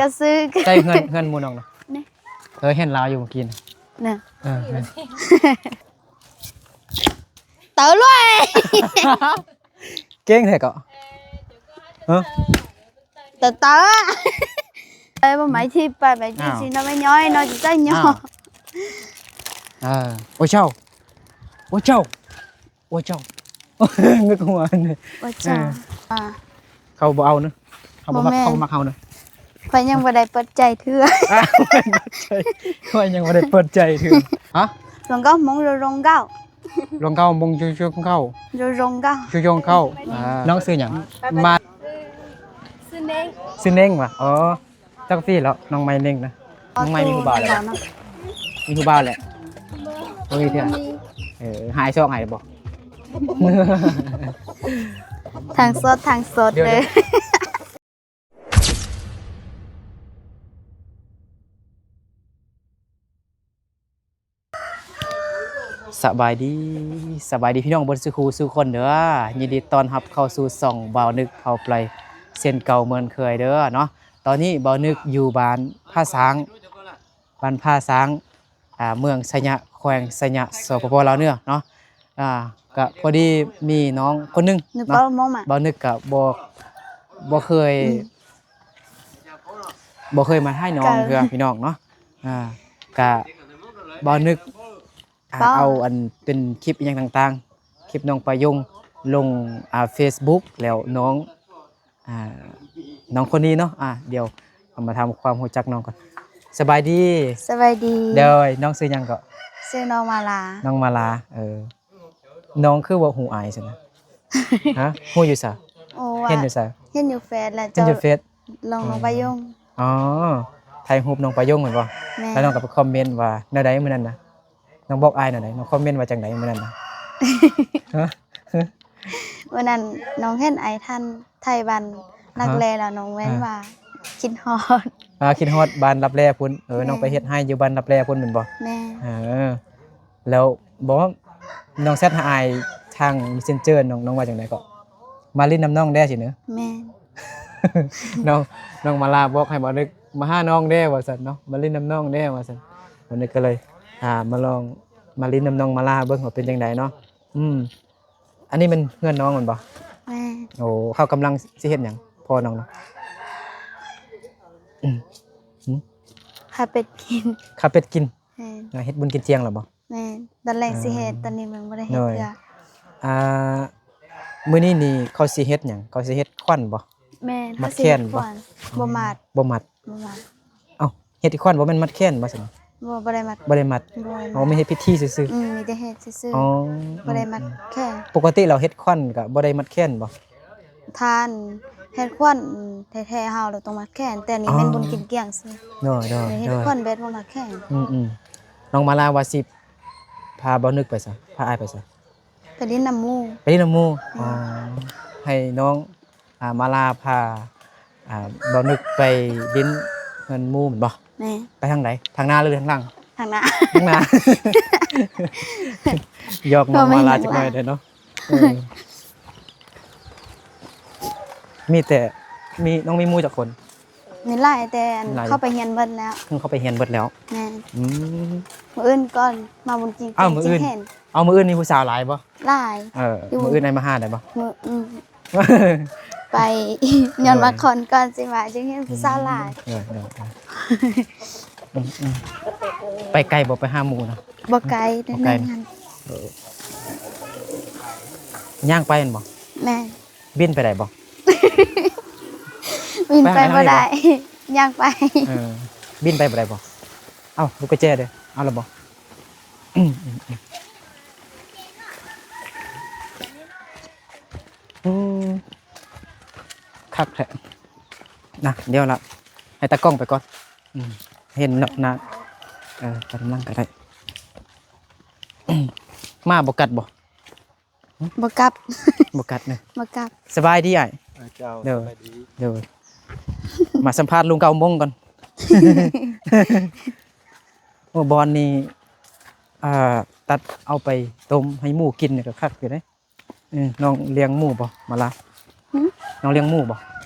ກະຊື້ ໃກ້ເຮືອນ ເຮືອນໝູ່ນ້ອງນະ. ນີ້ ເອີ ເຫັນລາວຢູ່ເມື່ອກີ້ນະ. ນະ ເອີ ເອີ ເຕີລວຍ ເກັ່ງແທ້ເກາະ. ຮະ ເຕີ ເຕີ ເອີຍ ບໍ່ໝາຍທີ່ໄປ ໝາຍທີ່ຊິເນາະ ແມ່ຍ້ອຍເນາະ ຊິໃຊ້ຍ້ອຍ. ເອີ ໂອ້ເຈົ້າ ໂອ້ເຈົ້າ ໂອ້ເຈົ້າ ງຶກຫົວນີ້. ໂອ້ເຈົ້າ ເອີ ເຂົາບໍ່ເອົາເນາະ ເຂົາບໍ່ມັກ ບໍ່ແມ່ນ ເຂົາບໍ່ມັກເຮົາເນາະ. ຂ້ອຍຍັງບໍ່ໄດ້ເປີດໃຈເທື່ອ ຂ້ອຍຍັງບໍ່ໄດ້ເປີດໃຈເທື່ອ. ຮະ ລວງເກົ້າໂມງ ໂລງເກົ້າ ລວງເກົ້າໂມງ ໂລງເກົ້າ ໂລງເກົ້າ ໂລງເກົ້າ. ອ່າ ນ້ອງຊື່ຫຍັງ? ມາ ຊື່ເນັ່ງ ຊື່ເນັ່ງຫວາ? ອໍ ຈັກປີແລ້ວ ນ້ອງໄມເນັ່ງນະ? ນ້ອງໄມມີຜູ້ບ່າວແລ້ວ ມີຜູ້ບ່າວແລ້ວ. ບໍ່ມີເທື່ອ. ເອີ ຫາຍຊອກໃຫ້ບໍ່? ທັງໂສດທັງໂສດເດີ. ສະບາຍດີ ສະບາຍດີພີ່ນ້ອງເບິດສູ່ຄູ່ສູ່ຄົນເດີ. ຍິນດີຕ້ອນຮັບເຂົ້າສູ່ຊ່ອງບ່າວນຶກເຜົາໄປເຊັ່ນເກົ່າເໝືອນເຄີຍເດີເນາະ. ຕອນນີ້ບ່າວນຶກຢູ່ບ້ານຜາຊ້າງ ບ້ານຜາຊ້າງ ອ່າ ເມືອງໄຊຍະ ແຂວງໄຊຍະ ສປປ ລາວເໜືອເນາະ. ອ່າ ກະພໍດີມີນ້ອງຄົນໜຶ່ງເນາະ ບ່າວນຶກກະບໍ່ ບໍ່ເຄີຍ ອືມ ບໍ່ເຄີຍມາຖ່າຍນ້ອງເທື່ອພີ່ນ້ອງເນາະ. ອ່າ ກະບ່າວນຶກ ອ່າ ເອົາອັນເປັນຄລິບອີ່ຫຍັງຕ່າງໆ ຄລິບນ້ອງປາຍົງລົງ ອ່າ ເຟສບຸກ ແລ້ວນ້ອງ ອ່າ ນ້ອງຄົນນີ້ເນາະ ອ່າ ດຽວເຮົາມາທຳຄວາມຮູ້ຈັກນ້ອງກ່ອນ. ສະບາຍດີ. ສະບາຍດີ. ໂດຍ ນ້ອງຊື່ຫຍັງເກາະ? ຊື່ນ້ອງມາລາ. ນ້ອງມາລາ ເອີ ນ້ອງຄືວ່າຮູ້ອາຍຊັ້ນນະ? ຮະ ຮູ້ຢູ່ໃສ? ເຫັນຢູ່ໃສ? ເຫັນຢູ່ເຟສ ແລ້ວເຫັນຢູ່ເຟສ ນ້ອງປາຍົງ. ອໍ ຖ່າຍຮູບນ້ອງປາຍົງແມ່ນບໍ່? ແມ່ນ. ແລ້ວນ້ອງກໍໄປຄອມເມັນວ່າແນວໃດມື້ນັ້ນນະ? ນ້ອງບອກອ້າຍແນວໃດ? ນ້ອງຄອມເມັນວ່າຈັ່ງໃດມື້ນັ້ນນະ? ຮະ? ມື້ນັ້ນນ້ອງເຫັນອ້າຍທ່ານໄທບ້ານລັບແລ ແລ້ວນ້ອງແມ່ນວ່າຄິດຮອດ. ອ່າ ຄິດຮອດບ້ານລັບແລພຸ້ນ. ເອີ ແມ່ນ. ນ້ອງໄປເຮັດໄຮ່ຢູ່ບ້ານລັບແລພຸ້ນແມ່ນບໍ່? ແມ່ນ. ເອີ ແລ້ວ ບໍ່ ນ້ອງແຊັດຫາອ້າຍທາງເມສເຊັນເຈີ ນ້ອງ ນ້ອງວ່າຈັ່ງໃດເກາະ? ມາຫຼິ້ນນຳນ້ອງແດ່ຊີ້ເນີ. ແມ່ນ. ນ້ອງ ນ້ອງມາລາບອກໃຫ້ບ່າວນຶກມາຫານ້ອງແດ່ວ່າຊັ້ນເນາະ ມາຫຼິ້ນນຳນ້ອງແດ່ວ່າຊັ້ນ. ບ່າວນຶກກໍເລີຍ ອ່າ ມາລອງມາຫຼິ້ນນຳນ້ອງມາລາເບິ່ງວ່າເປັນຈັ່ງໃດເນາະ. ອືມ ອັນນີ້ແມ່ນເຮືອນນ້ອງແມ່ນບໍ່? ແມ່ນ. ໂອ້ ເຂົາກຳລັງຊິເຮັດຫຍັງ ພໍ່ນ້ອງນະ? ອືມ ຫືມ ຂ້າເປັດກິນ. ຂ້າເປັດກິນ. ແມ່ນ. ເຮັດບຸນກິນທ່ຽງແລ້ວບໍ່? ແມ່ນ. ຕອນແລກຊິເຮັດ ອ່າ ຕອນນີ້ມັນບໍ່ໄດ້ເຮັດເທື່ອ. ໂດຍ ອ່າ ມື້ນີ້ນີ້ເຂົາຊິເຮັດຫຍັງ? ເຂົາຊິເຮັດຂວັນບໍ່? ແມ່ນ. ມັດແຂນບໍ່? ບໍ່ມັດ. ບໍ່ມັດ. ບໍ່ມັດ. ເອົ້າ ເຮັດຂວັນບໍ່ແມ່ນມັດແຂນບໍ່ຊັ້ນ? ບໍ່ ບໍ່ໄດ້ມັດ. ບໍ່ໄດ້ມັດ. ບໍ່ໄດ້ມັດ. ອໍ ມີເຮັດພິທີຊື່ໆ. ອືມ ມີແຕ່ເຮັດຊື່ໆ. ອໍ ບໍ່ໄດ້ມັດແຂນ. ປົກກະຕິແລ້ວເຮັດຂວັນກໍບໍ່ໄດ້ມັດແຂນບໍ່? ຖ້າເຮັດຂວັນແທ້ໆ ເຮົາລະຕ້ອງມັດແຂນ ແຕ່ນີ້ແມ່ນບຸນກິນທ່ຽງຊື່. ໂດຍ ໂດຍ ເຮັດຂວັນແບບບໍ່ມັດແຂນ. ອືມໆ ນ້ອງມາລາວ່າຊິພາບ່າວນຶກໄປໃສ? ພາອ້າຍໄປໃສ? ໄປຫຼິ້ນນຳໝູ່. ໄປຫຼິ້ນນຳໝູ່. ແມ່ນ. ອໍ ໃຫ້ນ້ອງ ອ່າ ມາລາພາ ອ່າ ບ່າວນຶກໄປຫຼິ້ນເຮືອນໝູ່ແມ່ນບໍ່? ແມ່ນ. ໄປທາງໃດ? ທາງໜ້າຫຼືທາງຫຼັງ? ທາງໜ້າ. ທາງໜ້າ. ຢອກນ້ອງມາລາຈັກໜ້ອຍເດີເນາະ. ເອີ ມີແຕ່ ມີ ນ້ອງມີໝູ່ຈັກຄົນ? ມີຫຼາຍ ແຕ່ອັນ ເຂົ້າໄປຮຽນເບິດແລ້ວ. ອືມ ເຂົ້າໄປຮຽນເບິດແລ້ວ. ແມ່ນ. ອືມ ມື້ອື່ນກ່ອນມາບຸນກິນ ເອົາ ມື້ອື່ນ ເຫັນ. ເອົາ ມື້ອື່ນມີຜູ້ສາວຫຼາຍບໍ່? ຫຼາຍ. ເອີ ມື້ອື່ນອ້າຍມາຫາໄດ້ບໍ່? ມື້ ອືມ ໄປ ຍ້ອນວ່າ ໂດຍ ຄອນກ່ອນຊິມາ ຈຶ່ງເຫັນຜູ້ສາວຫຼາຍ. ໂດຍ ໂດຍ ໂດຍ. ອືມໆ ໄປໄກບໍ່? ໄປຫາໝູ່ນະ? ບໍ່ໄກ. ບໍ່ໄກ. ເດີ ຍ່າງໄປແມ່ນບໍ່? ແມ່ນ. ບິນໄປໄດ້ບໍ່? ບິນໄປບໍ່ໄດ້. ຍ່າງໄປ. ເອີ ບິນໄປບໍ່ໄດ້ບໍ່? ເອົາ ລູກກະແຈເດ້ ເອົາແລ້ວບໍ່? ອືມ ອືມ ອືມ ຄັກແທ້ນະ. ດຽວລະ ໃຫ້ຕາກ້ອງໄປກ່ອນ. ອືມ ເຫັນນອກໜ້າ ເອີ ໄປນຳຫຼັງກໍໄດ້. ໝາບໍ່ກັດບໍ່? ບໍ່ກັດ. ບໍ່ກັດເນາະ. ບໍ່ກັດ. ສະບາຍດີອ້າຍ. ເຈົ້າ. ໂດຍ ສະບາຍດີ. ໂດຍ. ມາສຳພາດລຸງເກົ້າໂມງກ່ອນ. ໂອ້ ບ່ອນນີ້ ອ່າ ຕັດເອົາໄປຕົ້ມໃຫ້ໝູກິນນີ້ກໍຄັກຢູ່ເດ້. ເອີ ນ້ອງລ້ຽງໝູບໍ່ ມາລາ? ຫື? ນ້ອງລ້ຽງໝູບໍ່?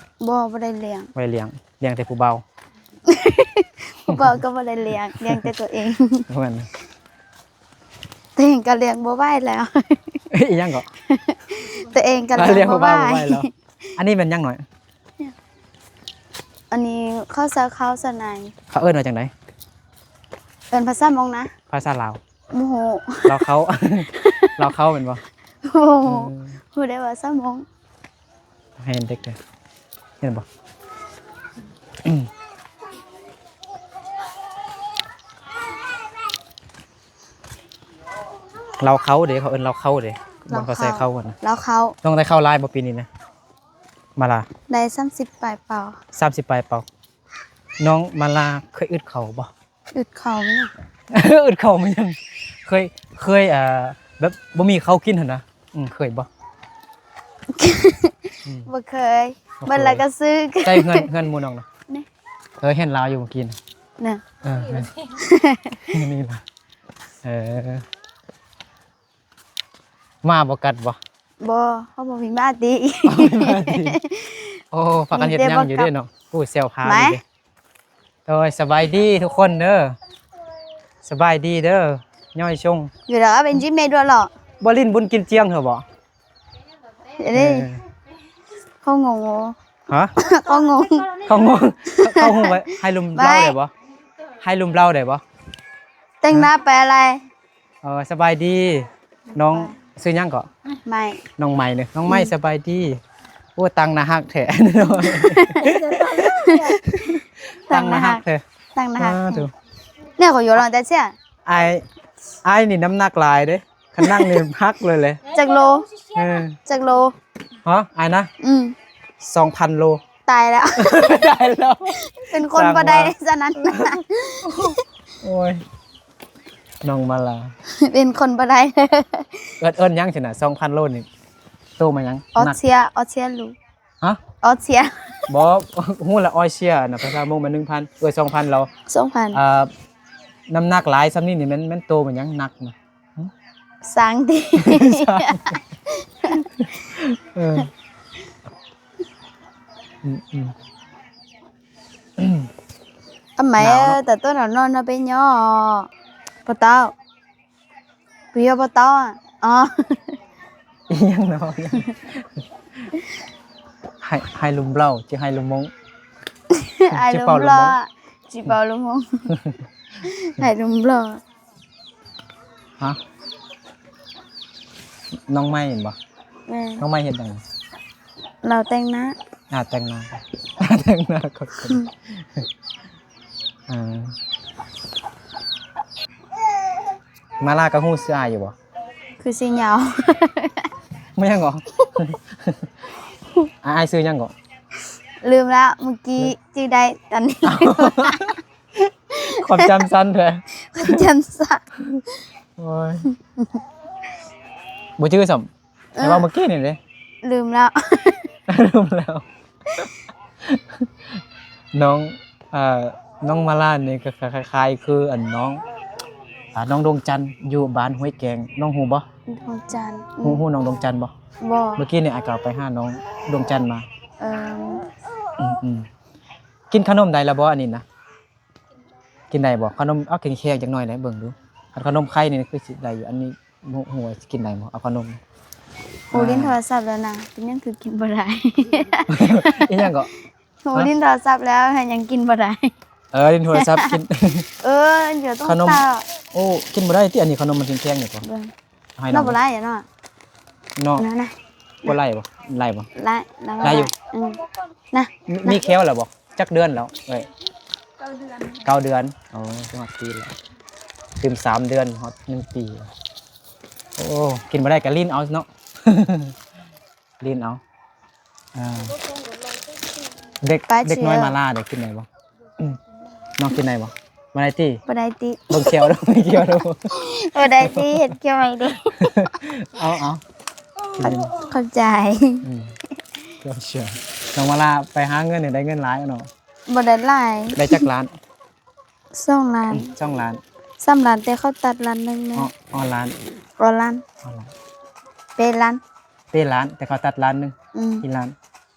ບໍ່ ບໍ່ໄດ້ລ້ຽງ. ບໍ່ໄດ້ລ້ຽງ. ລ້ຽງແຕ່ຜູ້ບ່າວ. ຜູ້ບ່າວກໍບໍ່ໄດ້ລ້ຽງ ລ້ຽງແຕ່ຕົວເອງ. ແມ່ນ ຕົວເອງກໍລ້ຽງບໍ່ໄຫວແລ້ວ. ອີຫຍັງເກາະ? ຕົວເອງກໍລ້ຽງບໍ່ໄຫວ ລ້ຽງຜູ້ບ່າວບໍ່ໄຫວແລ້ວ. ອັນນີ້ແມ່ນຫຍັງນ້ອຍ? ອັນນີ້ເຂົາເອີ້ນເຂົ້າສານໃນ. ເຂົາເອີ້ນວ່າຈັ່ງໃດ? ເອີ້ນພາສາມົ້ງນະ? ພາສາລາວ? ບໍ່ຮູ້. ລາວເຂົ້າ ລາວເຂົ້າແມ່ນບໍ່? ບໍ່ຮູ້. ເອີ ຮູ້ແຕ່ວ່າສາມົ້ງ. ໃຫ້ເດັກເດີ ເຫັນບໍ່? ລາວເຂົ້າເດ້ ເຂົາເອີ້ນລາວເຂົ້າເດ້. ລາວເຂົ້າ ບໍ່ເຂົ້າໃສ່ເຂົ້າຫັ້ນນະ. ລາວເຂົ້າ. ນ້ອງໄດ້ເຂົ້າຫຼາຍບໍ່ປີນີ້ນະ ມາລາ? ໄດ້ສາມສິບປາຍເປົາ. ສາມສິບປາຍເປົາ. ນ້ອງມາລາເຄີຍອຶດເຂົ້າບໍ່? ອຶດເຂົ້າແມ່ນຫຍັງ? ອຶດເຂົ້າແມ່ນຫຍັງ? ເຄີຍ ເຄີຍ ເອີ ແບບບໍ່ມີເຂົ້າກິນຫັ້ນນະ. ອືມ ເຄີຍບໍ່? ອືມ ບໍ່ເຄີຍ. ບໍ່ເຄີຍ. ເບິດແລ້ວກໍຊື້. ໃກ້ເຮືອນ ເຮືອນໝູ່ນ້ອງນະ. ນີ້ ເອີ ເຫັນລາວຢູ່ເມື່ອກີ້ນະ. ນະ ເອີ ນີ້ລະ. ເອີ ໝາບໍ່ກັດບໍ່? ບໍ່ ເຮົາບໍ່ມີໝາຕິ. ບໍ່ມີໝາຕິ. ໂອ້ ພາກັນເຮັດຫຍັງຢູ່ເດ້ເນາະ. ມີແຕ່ບັກກັບ. ໂອ້ ແຊວພາຢູ່ເດ້. ໂດຍ ສະບາຍດີທຸກຄົນເດີ ສະບາຍດີເດີ ຍ້ອຍຊົງ. ຢູ່ແລ້ວເປັນຈິເມດວະເລາະ. ບໍ່ຫຼິ້ນບຸນກິນຈຽງເທື່ອບໍ່? ເດ້. ເອີ ເຂົາງົງບໍ່? ຮະ? ເຂົາງົງ ເຂົາງົງ. ເຂົາຮູ້ວ່າໃຫ້ລົມເລົ່າໄດ້ບໍ່? ໃຫ້ລົມເລົ່າໄດ້ບໍ່? ແຕ່ງໜ້າໄປອະໄລ? ເອີ ສະບາຍດີ ນ້ອງຊື່ຫຍັງເກາະ? ໄມ້. ນ້ອງໄມ້ເດີ ນ້ອງໄມ້. ອືມ ສະບາຍດີ. ໂອ້ ຕັ້ງໜ້າຮັກແທ້. ຕັ້ງໜ້າຮັກແທ້ ຕັ້ງໜ້າຮັກແທ້. ແນວກໍຢູ່ລອງແຕ່ເຊຍ ອ້າຍ ອ້າຍນີ້ນ້ຳໜັກຫຼາຍເດ້ ຄັນນັ່ງນີ້ຫັກເລີຍແຫຼະ. ຈັກໂລ? ເອີ ຈັກໂລ? ຮະ? ອ້າຍນະ? ອືມ ສອງພັນໂລ. ຕາຍແລ້ວ ຕາຍແລ້ວ. ເປັນຄົນບໍ່ໄດ້ຊັ້ນນັ້ນ. ໂອ້ຍ ນ້ອງມາລາ ເປັນຄົນບໍ່ໄດ້. ເອີ້ນ ເອີ້ນຫຍັງຊີ້ນະ? ສອງພັນໂລນີ້ໂຕມາຫຍັງ? ອອດເຊຍ ອອດເຊຍລູ. ຮະ? ອອດເຊຍ. ບໍ່ ຮູ້ລະ ອອດເຊຍນະ ພາສາມົ້ງແມ່ນໜຶ່ງພັນ ເອີ ສອງພັນລາວ. ສອງພັນ. ເອີ ນ້ຳໜັກຫຼາຍຊ່ຳນີ້ນີ້ແມ່ນ ແມ່ນໂຕມາຫຍັງ ໜັກນະ? ຫຶ? ຊ້າງຕິ. ຊ້າງ. ເອີ ອືມໆ. ອາໄມ ໜາວເນາະ ແຕ່ຕົ້ນເຮົານອນເຮົາໄປຍໍ ພໍ່ເຕົ້າ ຜູ້ຢູ່ບໍ່ຕ້ອງ. ອໍ ອີຫຍັງເນາະ? ໃຫ້ ໃຫ້ລົມເລົ່າ ຈະໃຫ້ລົມມົ້ງ ໃຫ້ລົມເລົ່າ ຈະເປົ່າລົມມົ້ງ ໃຫ້ລົມເລົ່າ. ຮະ? ນ້ອງໄມ້ແມ່ນບໍ່? ແມ່ນ. ນ້ອງໄມ້ເຮັດຫຍັງ? ລາວແຕ່ງໜ້າ. ອ່າ ແຕ່ງໜ້າ ແຕ່ງໜ້າກໍ ເອີ ມາລາກໍຮູ້ຊື່ອ້າຍຢູ່ບໍ່? ຄືຊິຍາວ. ແມ່ນຫຍັງເກາະ? ອ້າຍຊື່ຫຍັງເກາະ? ລືມແລ້ວ ມື້ກີ້ຈື່ໄດ້ຕອນນີ້. ຄວາມຈຳສັ້ນແທ້ ຄວາມຈຳສັ້ນ. ໂອ້ຍ ບໍ່ຈື່ຊ້ຳ. ເອີ ແຕ່ວ່າມື້ກີ້ນີ້ເດ້ ລືມແລ້ວ ລືມແລ້ວ. ນ້ອງ ເອີ ນ້ອງມາລານີ້ກໍຄ້າຍໆຄືອັນນ້ອງ ອ່າ ນ້ອງດວງຈັນ ຢູ່ບ້ານຫ້ວຍແກງ ນ້ອງຮູ້ບໍ່? ດວງຈັນ ອືມ ຮູ້ ຮູ້ນ້ອງດວງຈັນບໍ່? ບໍ່. ມື້ກີ້ນີ້ອ້າຍກໍໄປຫານ້ອງດວງຈັນມາ. ເອີ ອືມໆ. ກິນຂະໜົມໄດ້ລະບໍ່ອັນນີ້ນະ? ກິນໄດ້ບໍ່? ຂະໜົມ ເອົາແຂງໆຈັກໜ້ອຍໄດ໋ ເບິ່ງດູ. ຄັນຂະໜົມໄຂ່ນີ້ຄືຊິໄດ້ຢູ່ ອັນນີ້ບໍ່ຮູ້ວ່າຊິກິນໄດ້ບໍ່? ເອົາຂະໜົມ. ໂອ້ ຫຼິ້ນໂທລະສັບແລ້ວນະ ເປັນຫຍັງຄືກິນບໍ່ໄດ້? ອີຫຍັງເກາະ? ໂອ້ ຫຼິ້ນໂທລະສັບແລ້ວຫາຫຍັງກິນບໍ່ໄດ້? ເອີ ຫຼິ້ນໂທລະສັບກິນ ເອີ ດຽວຕ້ອງ ຂະໜົມ ໂອ້ ກິນບໍ່ໄດ້ຕິ ອັນນີ້ຂະໜົມມັນແຂງໆນີ້ກໍ ເບິ່ງ ໃຫ້ນ້ອງ ເນາະ ບໍ່ໄດ້ເນາະ ເນາະ ນັ້ນນະ ບໍ່ໄດ້ບໍ່? ໄດ້ບໍ່? ໄດ້ ໄດ້ຢູ່ ອືມ ນະ ມີ ມີແຂ້ວແລ້ວບໍ່? ຈັກເດືອນແລ້ວເອີຍ? ເກົ້າເດືອນ ເກົ້າເດືອນ. ໂອ້ ຮອດປີແລ້ວ ຕື່ມສາມເດືອນຮອດໜຶ່ງປີ. ໂອ້ ກິນບໍ່ໄດ້ກໍຫຼິ້ນເອົາເນາະ ຫຼິ້ນເອົາ. ອ່າ ເດັກ ເດັກນ້ອຍມາລາເດ້ ກິນໄດ້ບໍ່? ອືມ ນ້ອງກິນໄດ້ບໍ່? ບໍ່ໄດ້ຕິ ບໍ່ໄດ້ຕິ ເບິ່ງແຂ້ວດູ ມີແຂ້ວດູ ບໍ່ໄດ້ຕິ ເຮັດແຂ້ວໃຫ້ເດ້. ເອົາ ເອົາ ຂອບ ຂອບໃຈ ອືມ ຂອບໃຈ. ນ້ອງມາລາໄປຫາເງິນນີ້ໄດ້ເງິນຫຼາຍເນາະ? ບໍ່ໄດ້ຫຼາຍ. ໄດ້ຈັກລ້ານ? ສອງລ້ານ ອືມ ສອງລ້ານ ສາມລ້ານ ແຕ່ເຂົາຕັດລ້ານໜຶ່ງແມ່ນ. ອໍ ອໍ ລ້ານ ອໍ ລ້ານ ອໍ ລ້ານ ເປລ້ານ ເປລ້ານ ແຕ່ເຂົາຕັດລ້ານໜຶ່ງ. ອືມ ກິນລ້ານ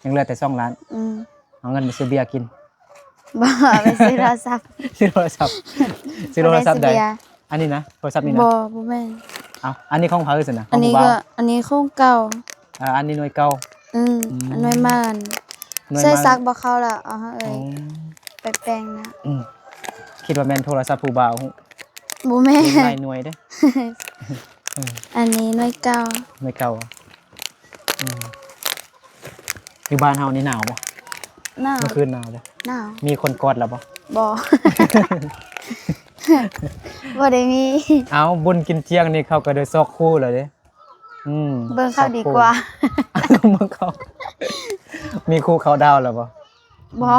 ຍັງເຫຼືອແຕ່ສອງລ້ານ. ອືມ ເອົາເງິນໄປຊື້ເບຍກິນ. ບໍ່ ໄປຊື້ໂທລະສັບ. ຊື້ໂທລະສັບ ຊື້ໂທລະສັບໃດ? ອັນນີ້ນະ ໂທລະສັບນີ້ນະ? ບໍ່ ບໍ່ແມ່ນ. ເອົ້າ ອັນນີ້ຂອງໃຜຊັ້ນນະ? ອັນນີ້ກໍ ຂອງຜູ້ບ່າວ? ອັນນີ້ຂອງເກົ່າ. ເອີ ອັນນີ້ໜ່ວຍເກົ່າ. ອືມ ອືມ ອັນໜ່ວຍໃໝ່ ໜ່ວຍໃໝ່ ໃຊ້ສັກບໍ່ເຂົ້າລະ ເອົາໃຫ້ເອື້ອຍ ອໍ ໄປແປງນະ. ອືມ ຄິດວ່າແມ່ນໂທລະສັບຜູ້ບ່າວ. ບໍ່ແມ່ນ ຫຼາຍໜ່ວຍເດ້. ເອີ ອັນນີ້ໜ່ວຍເກົ່າ ໜ່ວຍເກົ່າ. ອືມ ຢູ່ບ້ານເຮົານີ້ໜາວບໍ່? ໜາວ ເມື່ອຄືນໜາວບໍ່? ໜາວ. ມີຄົນກອດແລ້ວບໍ່? ບໍ່ ບໍ່ໄດ້ມີ. ເອົ້າ ບຸນກິນຈຽງນີ້ເຂົາກໍໄດ້ຊອກຄູ່ແລ້ວເດ້. ອືມ ເບິ່ງເຂົາດີກວ່າ. ເບິ່ງເຂົາ ມີຄູ່ເຂົາດາວແລ້ວບໍ່? ບໍ່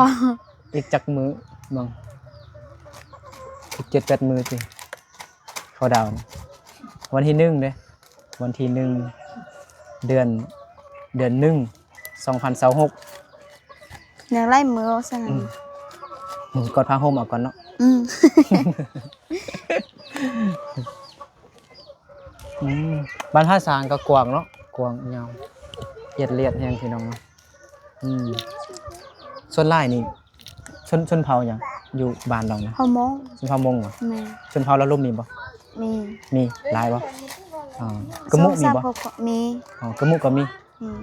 ອີກຈັກມື້ມັ້ງ ອີກເຈັດແປດມື້ຕິ ເຂົາດາວນະ. ວັນທີໜຶ່ງເດ້ ວັນທີໜຶ່ງ ເດືອນ ເດືອນໜຶ່ງ ສອງພັນຊາວຫົກ. ຍັງຫຼາຍມື້ຊັ້ນ. ອືມ ອືມ ກອດຜ້າຫົ່ມເອົາກ່ອນເນາະ. ອືມ ອືມ ບ້ານທ່າຊ້າງກໍກວ້າງເນາະ ກວ້າງຍາວ ລຽບລຽບແຮງພີ່ນ້ອງເນາະ. ອືມ ສ່ວນຫຼາຍນີ້ ຊົນ ຊົນເຜົ່າຫຍັງ ຢູ່ບ້ານນ້ອງນະ? ເຜົ່າມົ້ງ. ຊົນເຜົ່າມົ້ງຫວາ? ແມ່ນ. ຊົນເຜົ່າລາວລຸ່ມມີບໍ່? ມີ. ມີຫຼາຍບໍ່? ອໍ ກະມຸມີບໍ່? ມີ. ອໍ ກະມຸກໍມີ. ອືມ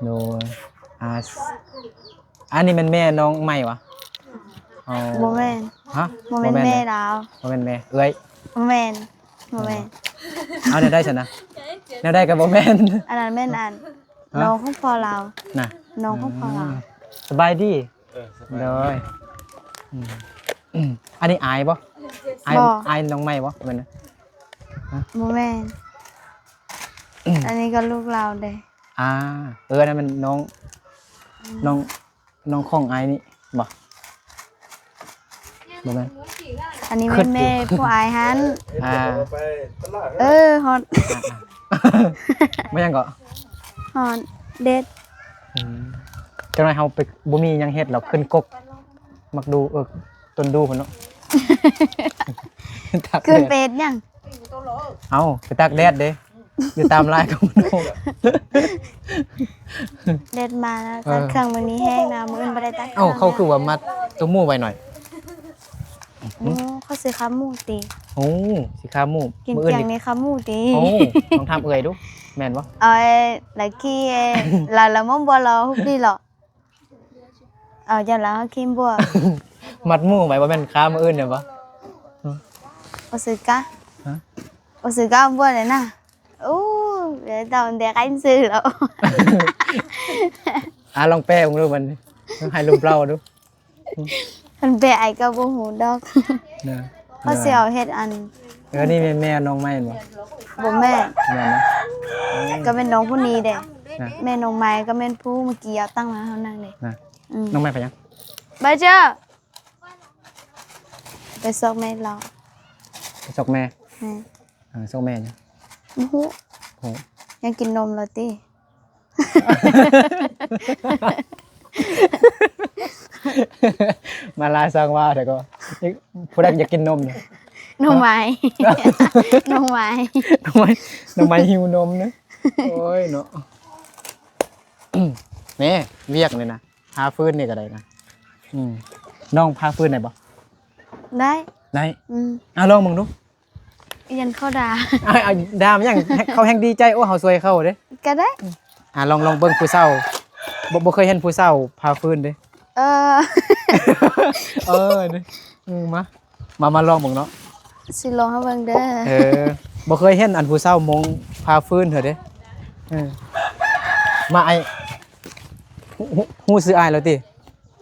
ໂດຍ ອ່າ ອັນນີ້ແມ່ນແມ່ນ້ອງໃໝ່ຫວາ? ອໍ ບໍ່ແມ່ນ. ຮະ? ບໍ່ແມ່ນແມ່ລາວ. ບໍ່ແມ່ນແມ່ ເອື້ອຍ. ບໍ່ແມ່ນ ບໍ່ແມ່ນ. ເອົາແນວໃດຊັ້ນນະ? ແນວໃດກໍບໍ່ແມ່ນ. ອັນນັ້ນແມ່ນອັນ ຮະ? ນ້ອງຂອງພໍ່ລາວນະ. ນ້ອງຂອງພໍ່ລາວ. ອືມ ສະບາຍດີ. ເອີ ສະບາຍດີ. ໂດຍ ອືມ ອັນນີ້ອາຍບໍ່? ອາຍ ບໍ່ ອາຍນ້ອງໃໝ່ບໍ່? ແມ່ນນະ. ຮະ? ບໍ່ແມ່ນ. ອືມ ອັນນີ້ກໍລູກລາວເດ້. ອ່າ ເອີ ອັນນັ້ນແມ່ນນ້ອງ ອືມ ນ້ອງ ນ້ອງຂອງອ້າຍນີ້ບໍ່? ບໍ່ແມ່ນ. ອັນນີ້ແມ່ນແມ່ຜູ້ອ້າຍຫັ້ນ. ອ່າ ເອີ ຮອດ. ອ່າໆ ແມ່ນຫຍັງເກາະ? ຮອດເດັດ. ອືມ ຈັກໜ້ອຍເຮົາໄປ ບໍ່ມີຫຍັງເຮັດ ລາວຂຶ້ນກົກ ໝາກດູ ເອີ ຕົ້ນດູພຸ້ນເນາະ. ຕາກແດດ. ຂຶ້ນໄປເຮັດຫຍັງ? ເອົ້າ ໄປຕາກແດດເດ້ ຢູ່ຕາມລາຍຂອງມັນ. ແດດມາແລ້ວ ເອີ ຕັດເຄື່ອງມື້ນີ້ແຫ້ງນະ ມື້ອື່ນບໍ່ໄດ້ຕັດເຄື່ອງ. ເອົ້າ ເຂົາຄືວ່າມັດໂຕໝູໄວ້ໜ້ອຍ? ໂອ້ ເຂົາຊື້ຂາໝູຕິ. ໂອ້ ຊື້ຂາໝູ. ກິນ ມື້ອື່ນນີ້ຂາໝູຕິ. ໂອ້ ລອງຖາມເອື້ອຍດູ ແມ່ນບໍ່? ເອົາ ລະຄີລະ ລະມົ້ງບໍ່ລໍ ຮຸບດີຫຼໍ. ເອົາ ຈັ່ງລະເຮົາຄີມບົວ ມັດໝູໄວ້ ບໍ່ແມ່ນຄ້າມື້ອື່ນແມ່ນບໍ່? ອືມ ໂອຊືກະ ຮະ? ໂອຊືກະບົວເລີຍນະ. ໂອ້ ດຽວເຈົ້າແດກໄອ້ຊື່ແລ້ວ. ອ່າ ລອງແປເບິ່ງດູບັດນີ້ ໃຫ້ລົມເປົ່າດູ. ຄັນແປໄອ້ກໍບໍ່ຮູ້ດອກນະ. ເຂົາຊິເອົາເຮັດອັນ ເອີ ນີ້ແມ່ນແມ່ນ້ອງໃໝ່ແມ່ນບໍ່? ບໍ່ແມ່ນ. ແມ່ນນະ? ກໍແມ່ນນ້ອງຜູ້ນີ້ເດ້. ນະ ແມ່ນ້ອງໃໝ່ກໍແມ່ນຜູ້ເມື່ອກີ້ເອົາຕັ້ງມາເຮົານັ່ງເດ້. ນະ ອືມ ນ້ອງໃໝ່ໄປຫຍັງ? ໄປເຈີ ໄປຊອກແມ່ລາວ. ໄປຊອກແມ່? ແມ່ນ. ເອີ ຊອກແມ່ຫຍັງ? ບໍ່ຮູ້. ບໍ່ຮູ້. ຢາກກິນນົມແລ້ວຕິ? ມາລາຍຊ່າງວ່າແທ້ກໍ ຜູ້ໃດຢາກກິນນົມນີ້? ນ້ອງໄມ້ ນ້ອງໄມ້ ນ້ອງໄມ້ ນ້ອງໄມ້ຫິວນົມນະ. ໂອ້ຍເນາະ ແມ່ ວຽກນີ້ນະ ພາຟືນນີ້ກໍໄດ້ນະ. ອືມ ນ້ອງພາຟືນໄດ້ບໍ່? ໄດ້ ໄດ້. ອືມ ເອົາລອງເບິ່ງດູ. ຢ້ານເຂົາດ່າ. ອ້າຍ ອ້າຍ ດ່າມັນຫຍັງ? ເຂົາແຮ່ງດີໃຈ ໂອ້ ເຮົາຊ່ວຍເຂົາເດ້. ກໍໄດ້. ອ່າ ລອງ ລອງເບິ່ງຜູ້ສາວ ບໍ່ ບໍ່ເຄີຍເຫັນຜູ້ສາວຜ່າຟືນເດ້. ເອີ ເອີ ນີ້ ອືມ ມາ ມາ ມາລອງເບິ່ງເນາະ. ຊິລອງໃຫ້ເບິ່ງເດີ. ເອີ ບໍ່ເຄີຍເຫັນອັນຜູ້ສາວມົ້ງຜ່າຟືນເທື່ອເດ້. ເອີ ມາ ອ້າຍ ຮູ້ ຮູ້ ຮູ້ຊື່ອ້າຍແລ້ວຕິ?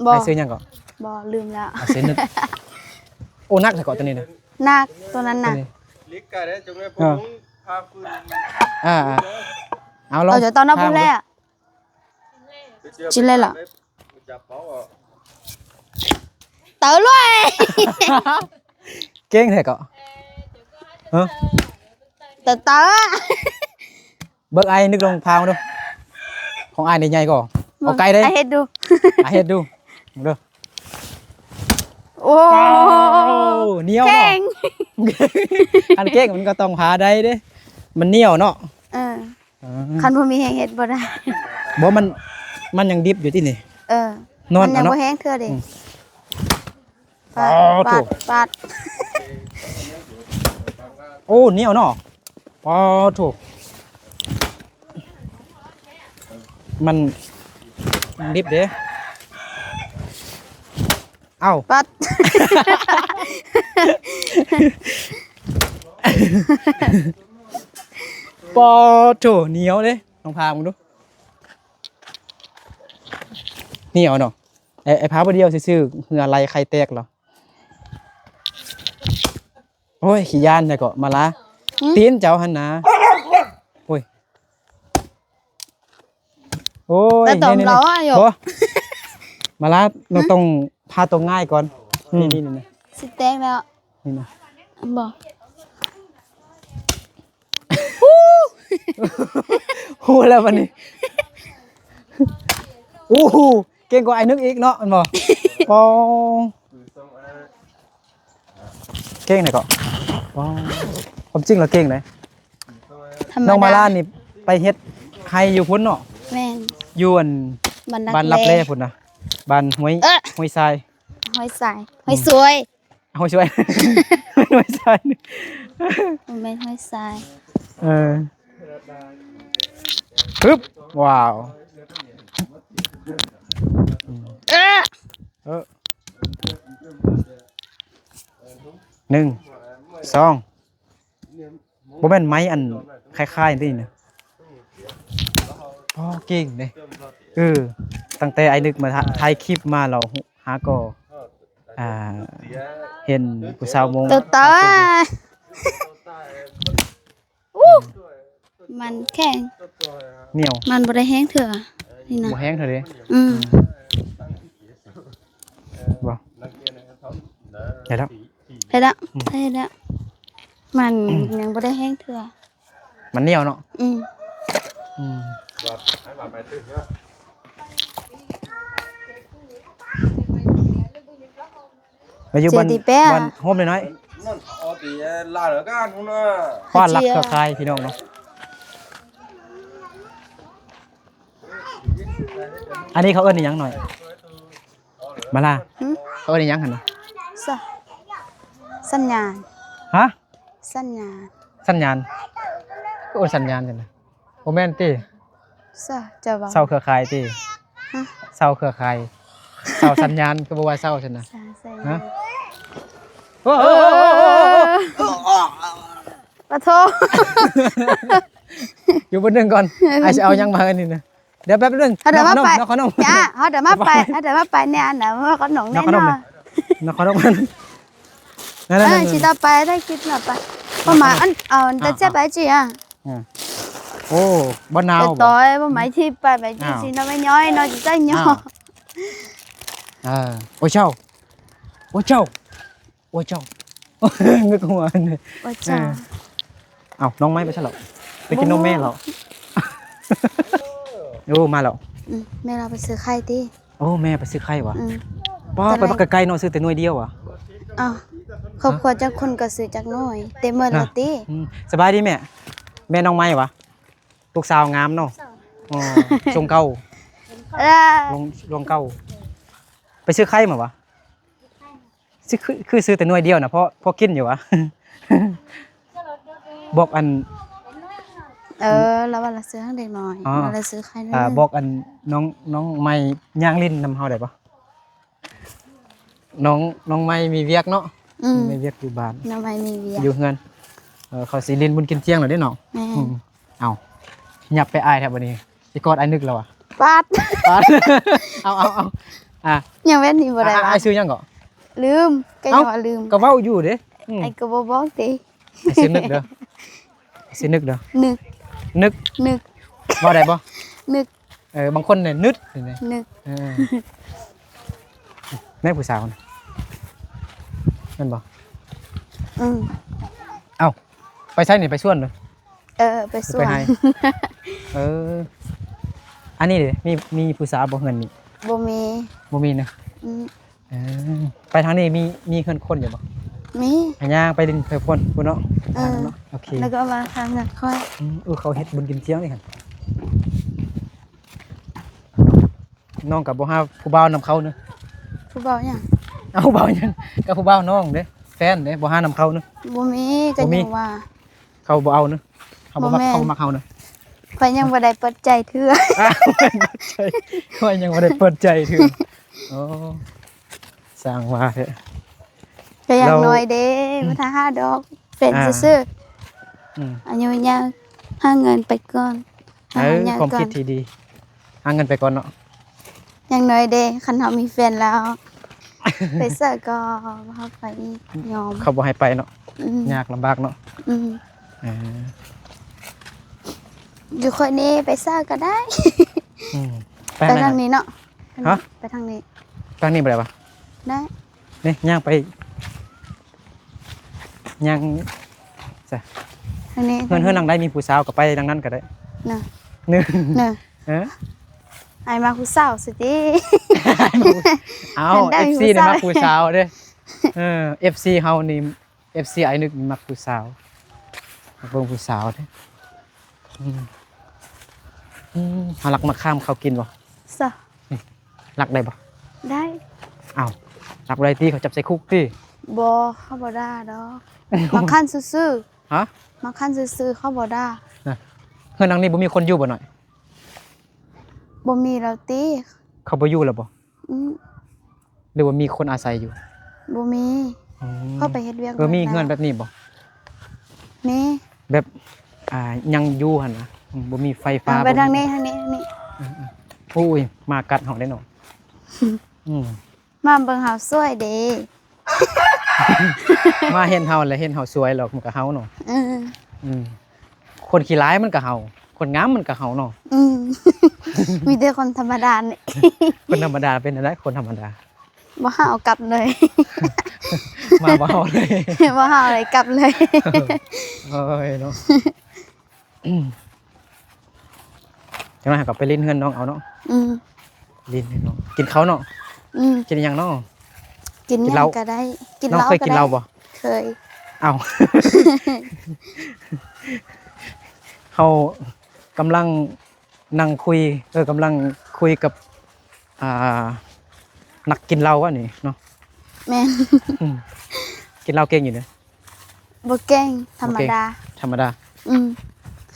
ບໍ່. ອ້າຍຊື່ຫຍັງເກາະ? ບໍ່ ລືມແລ້ວ. ອ້າຍຊື່ນຶກ. ໂອ້ ໜັກແທ້ເກາະໂຕນີ້ນະ. ໜັກ ໂຕນັ້ນນະ. ໂຕນີ້ ລິກກະໄດ້ ຈະແມ່ນຜູ້ ເອີ ມົ້ງຜ່າຟືນ. ອ່າໆ ເອົາລອງ ເອົາ ຈະຕ້ອງນັບຜູ້ແລກ. ຊິເລີຍລະ ເຕີລວຍ. ເກັ່ງແທ້ເກາະ. ຮະ ເຕີ ເຕີ. ເບິ່ງອ້າຍນຶກລອງຜ່າເບິ່ງດູ. ຂອງອ້າຍນີ້ໃຫຍ່ກວ່າ. ເອົາໃກ້ເດ້. ອ້າຍເຮັດດູ ອ້າຍເຮັດດູ ເບິ່ງເດີ. ໂອ້ ວ້າວ ໜຽວເນາະ. ເກັ່ງ ຄັນເກັ່ງມັນກໍຕ້ອງຜ່າໄດ້ເດ້ ມັນໜຽວເນາະ. ເອີ ເອີ ຄັນບໍ່ມີແຮງເຮັດບໍ່ໄດ້. ບໍ່ ມັນ ມັນຍັງດິບຢູ່ຕິນີ້. ເອີ ນອນ ມັນຍັງ ເອົາເນາະ ບໍ່ແຫ້ງເທື່ອເດ້. ອືມ ປາດ ໂອ້ໂຫ ປາດ ປາດ ໂອ້ ໜຽວເນາະ ປາດໂທ້ ມັນ ມັນດິບເດ້ ເອົ້າ ປັດ ປາດໂທ້ ໜຽວເດ້ ລອງຜ່າເບິ່ງດູ ໜຽວເນາະ ໄອ້ ໄອ້ຜ່າບໍ່ດຽວຊື່ໆ ເຫື່ອໄຫຼໄຂ່ແຕກແລ້ວ. ໂອ້ຍ ຂີ້ຢ້ານແທ້ເກາະ ມາລາ ຫື? ຕີນເຈົ້າຫັ້ນນາ ໂອ້ຍ ໂອ້ຍ ແຕ່ຕອນ ນີ້ໆ ເຮົາອະ ບໍ່ ມາລາ ນ້ອງ ຫື? ຕ້ອງພາຕົວງ່າຍກ່ອນ ອືມ ນີ້ໆ ຊິແຕກແລ້ວ ນີ້ນະ ບໍ່ ຮູ້ແລ້ວບັດນີ້ ໂອ້ໂຫ ເກັ່ງກວ່າອ້າຍນຶກອີກເນາະ ແມ່ນບໍ່? ປອງ ເກັ່ງໃດເກາະ ປອງ ຄວາມຈິງລະເກັ່ງໃດ ທຳມະດາ ນ້ອງມາລານີ້ໄປເຮັດໄຮ່ຢູ່ພຸ້ນເນາະ ແມ່ນ ຢູ່ອັນ ບ້ານ ບ້ານລັບແລພຸ້ນນະ ບ້ານຫ້ວຍ ເອີ ຫ້ວຍຊາຍ ຫ້ວຍຊາຍ ອືມ ຫ້ວຍຊວຍ ຫ້ວຍຊວຍ ຫ້ວຍຊາຍ ບໍ່ແມ່ນຫ້ວຍຊາຍ ເອີ ປຶບ ວ້າວ ເອີ ເອີ ໜຶ່ງ ສອງ ບໍ່ແມ່ນໄມ້ອັນຄ້າຍໆ ນີ້ນະ ອໍ ເກັ່ງເດ້ ເອີ ຕັ້ງແຕ່ອ້າຍນຶກມາ ຖ່າຍຄລິບມາແລ້ວ ຫາກໍ ອ່າ ເຫັນຜູ້ສາວມົ້ງ ໂຕຕາຍ ອູ້ ມັນແຂງ ໜຽວ ມັນບໍ່ໄດ້ແຫ້ງເທື່ອ ນີ້ນະ ບໍ່ແຫ້ງເທື່ອເດ້ ອືມ ບໍ່ ໄດ້ແລ້ວ ໄດ້ແລ້ວ ອືມ ໄດ້ແລ້ວ ມັນຍັງບໍ່ໄດ້ແຫ້ງເທື່ອ ມັນໜຽວເນາະ ອືມ ອືມ ແລ້ວຢູ່ບ້ານ ເຈດີແປ້ ບ້ານໂຮມນ້ອຍໆ ນັ້ນເອົາຕີລາວກັນພຸ້ນນະ ຄວ້ານລັກເຄືອຂ່າຍພີ່ນ້ອງເນາະ ອັນນີ້ເຂົາເອີ້ນອີ່ຫຍັງໜ້ອຍ ມາລາ ຫຶ? ເຂົາເອີ້ນອີ່ຫຍັງຫັ້ນນະ? ສະ ສັນຍານ ຮະ? ສັນຍານ ສັນຍານ ຄືເອີ້ນສັນຍານຈັ່ງໃດ? ບໍ່ແມ່ນຕິ? ສະ ເຈົ້າເວົ້າ ເສົາເຄືອຂ່າຍຕິ? ຮະ? ເສົາເຄືອຂ່າຍ ເສົາສັນຍານ ຄືບໍ່ວ່າເສົາຊັ້ນນະ? ສະ ສະ ຮະ? ໂອ້ ເອີ ໂອ້ ປະໂທ ຢູ່ບ່ອນໜຶ່ງກ່ອນ ອ້າຍຊິເອົາຫຍັງມາໃຫ້ນີ້ນະ? ດຽວແປັບໜຶ່ງ ເຮົາດຽວມາໄປ ນ້ຳຂະໜົມ ເຮົາດຽວມາໄປ ເຮົາດຽວມາໄປແນ່ນະ ເຮົາກໍໜອງແນ່ນອນ ນ້ຳຂະໜົມ ນັ້ນ ເອີ ຊິຕໍ່ໄປໄດ້ຄລິບໜ້າໄປ ປະມານອັນ ເອົາແຕ່ເຈັບໄປຈິອະ ໂອ້ ບໍ່ໜາວບໍ່? ຕໍ່ຍບໍ່ໄໝທີ່ໄປໄປທີ່ຊິເນາະ ໄປຍ້ອຍເນາະ ຊິໃສ່ຍ້ອຍ ເອີ ໂອ້ເຈົ້າ ໂອ້ເຈົ້າ ໂອ້ເຈົ້າ ງຶກຫົວນີ້ ໂອ້ເຈົ້າ ເອົ້າ ນ້ອງໄມ້ໄປໃສແລ້ວ? ໄປກິນນົມແມ່ແລ້ວ ໂອ້ ມາແລ້ວ ອືມ ແມ່ລາວໄປຊື້ໄຂ່ຕິ ໂອ້ ແມ່ໄປຊື້ໄຂ່ຫວາ? ອືມ ປ້າ ໄປບັກໄກໆເນາະ ຊື້ແຕ່ໜ່ວຍດຽວຫວາ? ອ້າວ ຄອບຄົວຈັກຄົນກໍຊື້ຈັກໜ່ວຍ ແຕ່ເໝິດແລ້ວຕິ ອືມ ສະບາຍດີແມ່ ແມ່ນ້ອງໄມ້ຫວາ? ລູກສາວງາມເນາະ ອໍ ຊົງເກົ່າ ເອີ ລົງ ລົງເກົ່າ ໄປຊື້ໄຂ່ມາຫວາ? ຊິຄື ຄືຊື້ແຕ່ໜ່ວຍດຽວນະ ພໍ ພໍກິນຢູ່ຫວາ? ບອກອັນ ເອີ ລາວວ່າລາວຊື້ໃຫ້ເດັກນ້ອຍ ອໍ ລາວຊື້ໄຂ່ໜ້ອຍ ອ່າ ໜຶ່ງ ບອກອັນນ້ອງ ນ້ອງໃໝ່ຍ່າງຫຼິ້ນນຳເຮົາໄດ້ບໍ່? ນ້ອງ ນ້ອງໃໝ່ມີວຽກເນາະ ອືມ ມີວຽກຢູ່ບ້ານ ນ້ອງໃໝ່ມີວຽກ ຢູ່ເຮືອນ ເອີ ເຂົາຊິຫຼິ້ນບຸນກິນທ່ຽງແລ້ວເດ້ເນາະ ແມ່ນ ອືມ ເອົ້າ ຫຍັບໄປອ້າຍແທ້ບັດນີ້ ຊິກອດອ້າຍນຶກແລ້ວຫວາ? ປາດ ປາດ ເອົາ ເອົາ ເອົາ ອ່າ ຍັງແວ່ນນີ້ບໍ່ໄດ້ຫວາ? ອ້າຍຊື່ຫຍັງເກາະ? ລືມ ກໍຍັງວ່າລືມ ກໍເວົ້າຢູ່ເດ້ ອືມ ອ້າຍກໍບໍ່ບອກຕິ ອ້າຍຊື່ນຶກເດີ ຊື່ນຶກເດີ ນຶກ ນຶກ ນຶກ ເວົ້າໄດ້ບໍ່? ນຶກ ເອີ ບາງຄົນນີ້ນຶດ ນຶກ ເອີ ແມ່ນຜູ້ສາວນະ ແມ່ນບໍ່? ອືມ ເອົ້າ ໄປໃສນີ້? ໄປສວນເດີ ເອີ ໄປສວນ ໄປໄຮ່ ເອີ ອັນນີ້ເດ ມີ ມີຜູ້ສາວບໍ່ເຮືອນນີ້? ບໍ່ມີ ບໍ່ມີນະ ອືມ ເອີ ໄປທາງນີ້ມີ ມີເຮືອນຄົນຢູ່ບໍ່? ມີ ຫາຍ່າງໄປຫຼິ້ນເຮືອນຄົນພຸ້ນເນາະ ເອີ ໂອເຄ ແລ້ວກໍມາທາງເຮືອນຂ້ອຍ ອືມ ເອີ ເຂົາເຮັດບຸນກິນທ່ຽງນີ້ຫັ້ນ ນ້ອງກໍບໍ່ຫາຜູ້ບ່າວນຳເຂົາເນາະ ຜູ້ບ່າວຫຍັງ? ເອົາ ເວົ້າຫຍັງ ກັບຜູ້ບ່າວນ້ອງເດ້ ແຟນເດ້ ບໍ່ຫານຳເຂົາເນາະ? ບໍ່ມີ ກໍ ບໍ່ມີ ຍັງວ່າ ເຂົາບໍ່ເອົາເນາະ ເຂົາບໍ່ມັກ ບໍ່ແມ່ນ ເຂົາບໍ່ມັກເຮົາເນາະ. ຂ້ອຍຍັງບໍ່ໄດ້ເປີດໃຈເທື່ອ ຂ້ອຍຍັງບໍ່ໄດ້ເປີດໃຈເທື່ອ. ໂອ້ ຊ່າງວ່າແທ້ ກໍຢ່າງ ແລ້ວ ນ້ອຍເດ້ ອືມ ບໍ່ຖ້າຫາດອກ ເປັນ ອ່າ ຊື່ໆ ອືມ ອາຍຸຍາວ ຫາເງິນໄປກ່ອນ ເອີ ຫາເງິນ ຄວາມຄິດທີ່ດີ ຫາເງິນໄປກ່ອນເນາະ. ຢ່າງໜ້ອຍເດ້ ຄັນເຮົາມີແຟນແລ້ວ ໄປໃສກໍບໍ່ໃຫ້ໄປອີກ ຍອມ ເຂົາບໍ່ໃຫ້ໄປເນາະ. ອືມ ຍາກລຳບາກເນາະ. ອືມ ເອີ ຢູ່ຂ້ອຍນີ້ໄປໃສກໍໄດ້. ອືມ ໄປ ໄປທາງນີ້ເນາະ. ຮະ? ໄປທາງນີ້ ທາງນີ້ບໍ່ໄດ້ວະ? ໄດ້ ນີ້ຍ່າງໄປ ຍ່າງໃສ ທາງນີ້ ເຮືອນ ເຮືອນຫຼັງໃດມີຜູ້ສາວກໍໄປຫຼັງນັ້ນກໍໄດ້. ນະ ນະ ນະ ເອີ ອ້າຍມັກຜູ້ສາວຊິຕິ. ເອົ້າ ເອັຟຊີນີ້ມັກຜູ້ສາວເດ້. ເອີ ເອັຟຊີເຮົານີ້ ເອັຟຊີອ້າຍນຶກມັກຜູ້ສາວ ມັກເບິ່ງຜູ້ສາວເດ້. ອືມ ອືມ ເຮົາລັກມະຂາມເຂົາກິນບໍ່? ຊະ ນີ້ ລັກໄດ້ບໍ່? ໄດ້. ເອົ້າ ລັກບໍ່ໄດ້ຕິ ເຂົາຈັບໃສ່ຄຸກຕິ. ບໍ່ ເຂົາບໍ່ດ່າດອກ ມັກຄັນຊື່ໆ. ຮະ? ມັກຄັນຊື່ໆ ເຂົາບໍ່ດ່າ. ນະ ເຮືອນຫຼັງນີ້ບໍ່ມີຄົນຢູ່ບໍ່ນ້ອຍ? ບໍ່ມີແລ້ວຕິ. ເຂົາບໍ່ຢູ່ແລ້ວບໍ່? ອືມ ຫຼືວ່າມີຄົນອາໄສຢູ່? ບໍ່ມີ. ອືມ ເຂົາໄປເຮັດວຽກ. ເອີ ມີເຮືອນແບບນີ້ບໍ່? ມີ ແບບ ອ່າ ຍັງຢູ່ຫັ້ນນະ ອືມ ບໍ່ມີໄຟຟ້າ. ເອີ ໄປທາງນີ້ ທາງນີ້ ທາງນີ້. ອືມ ອືມ ໂອ້ຍ ໝາກັດເຮົາເດ້ເນາະ. ອືມ ໝາເບິ່ງເຮົາສວຍເດ້. ໝາເຫັນເຮົາແລ້ວ ເຫັນເຮົາສວຍແລ້ວມັນກໍເຫົ່າເນາະ. ເອີ ອືມ ຄົນຂີ້ຮ້າຍມັນກໍເຫົ່າ ຄົນງາມມັນກໍເຫົ່າເນາະ. ອືມ ມີແຕ່ຄົນທຳມະດານີ້. ຄົນທຳມະດາເປັນແນວໃດ? ຄົນທຳມະດາ ບໍ່ເຫົ່າກັບເລີຍ. ໝາບໍ່ເຫົ່າເລີຍ. ບໍ່ເຫົ່າເລີຍ ກັບເລີຍ. ໂອ້ຍເນາະ. ອືມ ຈັ່ງນັ້ນກໍໄປຫຼິ້ນເຮືອນນ້ອງເອົາເນາະ. ອືມ ຫຼິ້ນເຮືອນນ້ອງ ກິນເຂົ້າເນາະ. ອືມ ກິນຫຍັງເນາະ? ກິນຫຍັງກໍໄດ້ ກິນເຫຼົ້າກໍໄດ້. ເຄີຍກິນເຫຼົ້າບໍ່? ເຄີຍ. ເອົ້າ ເຮົາກຳລັງນັ່ງຄຸຍ ເອີ ກຳລັງຄຸຍກັບ ອ່າ ນັກກິນເຫຼົ້າວະນີ້ເນາະ. ແມ່ນ. ອືມ ກິນເຫຼົ້າເກັ່ງຢູ່ເດ້. ບໍ່ເກັ່ງ ທຳມະດາ. ບໍ່ເກັ່ງ ທຳມະດາ. ອືມ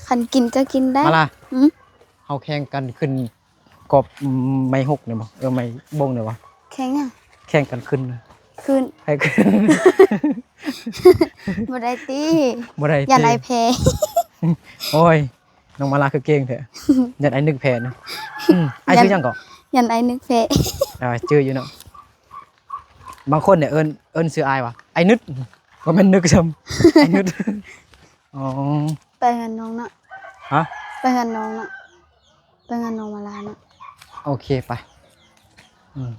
ຄັນກິນກໍກິນໄດ້. ມາລາ ອືມ ເຮົາແຂ່ງກັນຂຶ້ນກອບໄມ້ຫົກນີ້ບໍ່? ເອີ ໄມ້ບົ້ງນີ້ບໍ່? ແຂ່ງຫຍັງ? ແຂ່ງກັນຂຶ້ນ. ຂຶ້ນ ໃຜຂຶ້ນ? ບໍ່ໄດ້ຕິ ບໍ່ໄດ້ຕິ ຢ້ານອ້າຍແພ້. ໂອ້ຍ ນ້ອງມາລາຄືເກັ່ງແທ້. ຢ້ານອ້າຍນຶກແພ້ນະ. ອືມ ອ້າຍຊື່ຫຍັງເກາະ? ຢ້ານອ້າຍນຶກແພ້. ອ່າ ຈື່ຢູ່ເນາະ. ບາງຄົນນີ້ເອີ້ນ ເອີ້ນຊື່ອ້າຍວ່າ ອ້າຍນຶດ ບໍ່ແມ່ນນຶກຊ້ຳ ອ້າຍນຶດ. ອໍ ໄປເຮືອນນ້ອງເນາະ. ຮະ? ໄປເຮືອນນ້ອງເນາະ ໄປເຮືອນນ້ອງມາລາເນາະ. ໂອເຄ ໄປ. ອືມ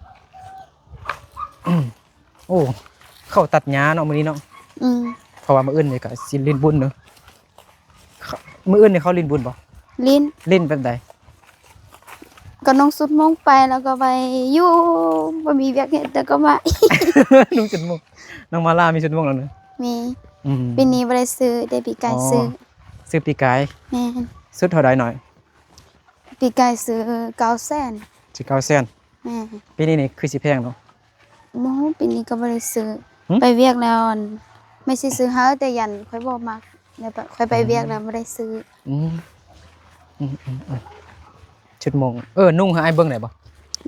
ໂອ້ ເຂົ້າຕັດຫຍ້າເນາະມື້ນີ້ເນາະ. ອືມ ເພາະວ່າມື້ອື່ນນີ້ກໍຊິຫຼິ້ນບຸນເນາະ. ມື້ອື່ນນີ້ເຂົາຫຼິ້ນບຸນບໍ່? ຫຼິ້ນ. ຫຼິ້ນແບບໃດ? ກໍນຸ່ງຊຸດໂມ່ງໄປ ແລ້ວກໍໄປຢູ່ ບໍ່ມີວຽກເຮັດ ແລ້ວກໍມາ. ນຸ່ງຊຸດໂມ່ງ ນ້ອງມາລາມີຊຸດໂມ່ງແລ້ວເນາະ. ມີ. ອືມ ປີນີ້ບໍ່ໄດ້ຊື້ເດ້ ປີກາຍຊື້. ອໍ ຊື້ປີກາຍ. ແມ່ນ. ຊຸດເທົ່າໃດນ້ອຍ? ປີກາຍຊື້ເກົ້າແສນ. ຊື້ເກົ້າແສນ. ແມ່ນ. ປີນີ້ນີ້ຄືຊິແພງເນາະ. ບໍ່ຮູ້ ປີນີ້ກໍບໍ່ໄດ້ຊື້. ຫື? ໄປວຽກແລ້ວ ແມ່ຊິຊື້ໃຫ້ ແຕ່ຢ້ານຂ້ອຍບໍ່ມັກ ແລ້ວຂ້ອຍໄປວຽກແລ້ວບໍ່ໄດ້ຊື້. ອືມ ອືມໆໆ ຊຸດໂມ່ງ ເອີ ນຸ່ງໃຫ້ອ້າຍເບິ່ງໄດ້ບໍ່?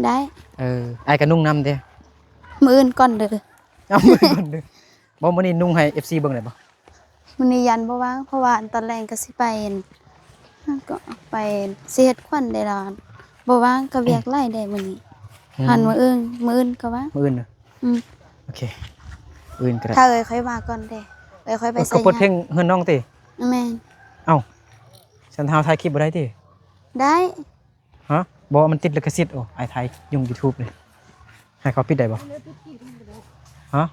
ໄດ້. ເອີ ອ້າຍກໍນຸ່ງນຳເດ້. ມື້ອື່ນກ່ອນເດີ. ເອົາ ມື້ອື່ນກ່ອນເດີ. ບໍ່ ມື້ນີ້ນຸ່ງໃຫ້ເອັຟຊີເບິ່ງໄດ້ບໍ່? ມື້ນີ້ຢ້ານບໍ່ວ່າງ ເພາະວ່າຕອນແລງກໍຊິໄປ ກໍໄປຊິເຮັດຂວັນໄດ້ລະ ບໍ່ວ່າງ ກໍວຽກຫຼາຍແດ່ມື້ນີ້. ອືມ ຫັ້ນມື້ອື່ນ ມື້ອື່ນກໍວ່າງ. ມື້ອື່ນນະ? ອືມ ໂອເຄ ມື້ອື່ນກໍໄດ້. ຖ້າເອີຍຂ້ອຍມາກ່ອນເດ້ ເອີຍຂ້ອຍໄປ. ເອີຍ ໃສ່ ກໍເປີດເພງເຮືອນນ້ອງຕິ? ແມ່ນ. ເອົ້າ ຊັ້ນເຮົາຖ່າຍຄລິບບໍ່ໄດ້ຕິ? ໄດ້. ຮະ? ບໍ່ ມັນຕິດລິຂະສິດ. ໂອ້ ອ້າຍຖ່າຍລົງຢູທູບເລີຍ ໃຫ້ເຂົາປິດໄດ້ບໍ່? ຮະ?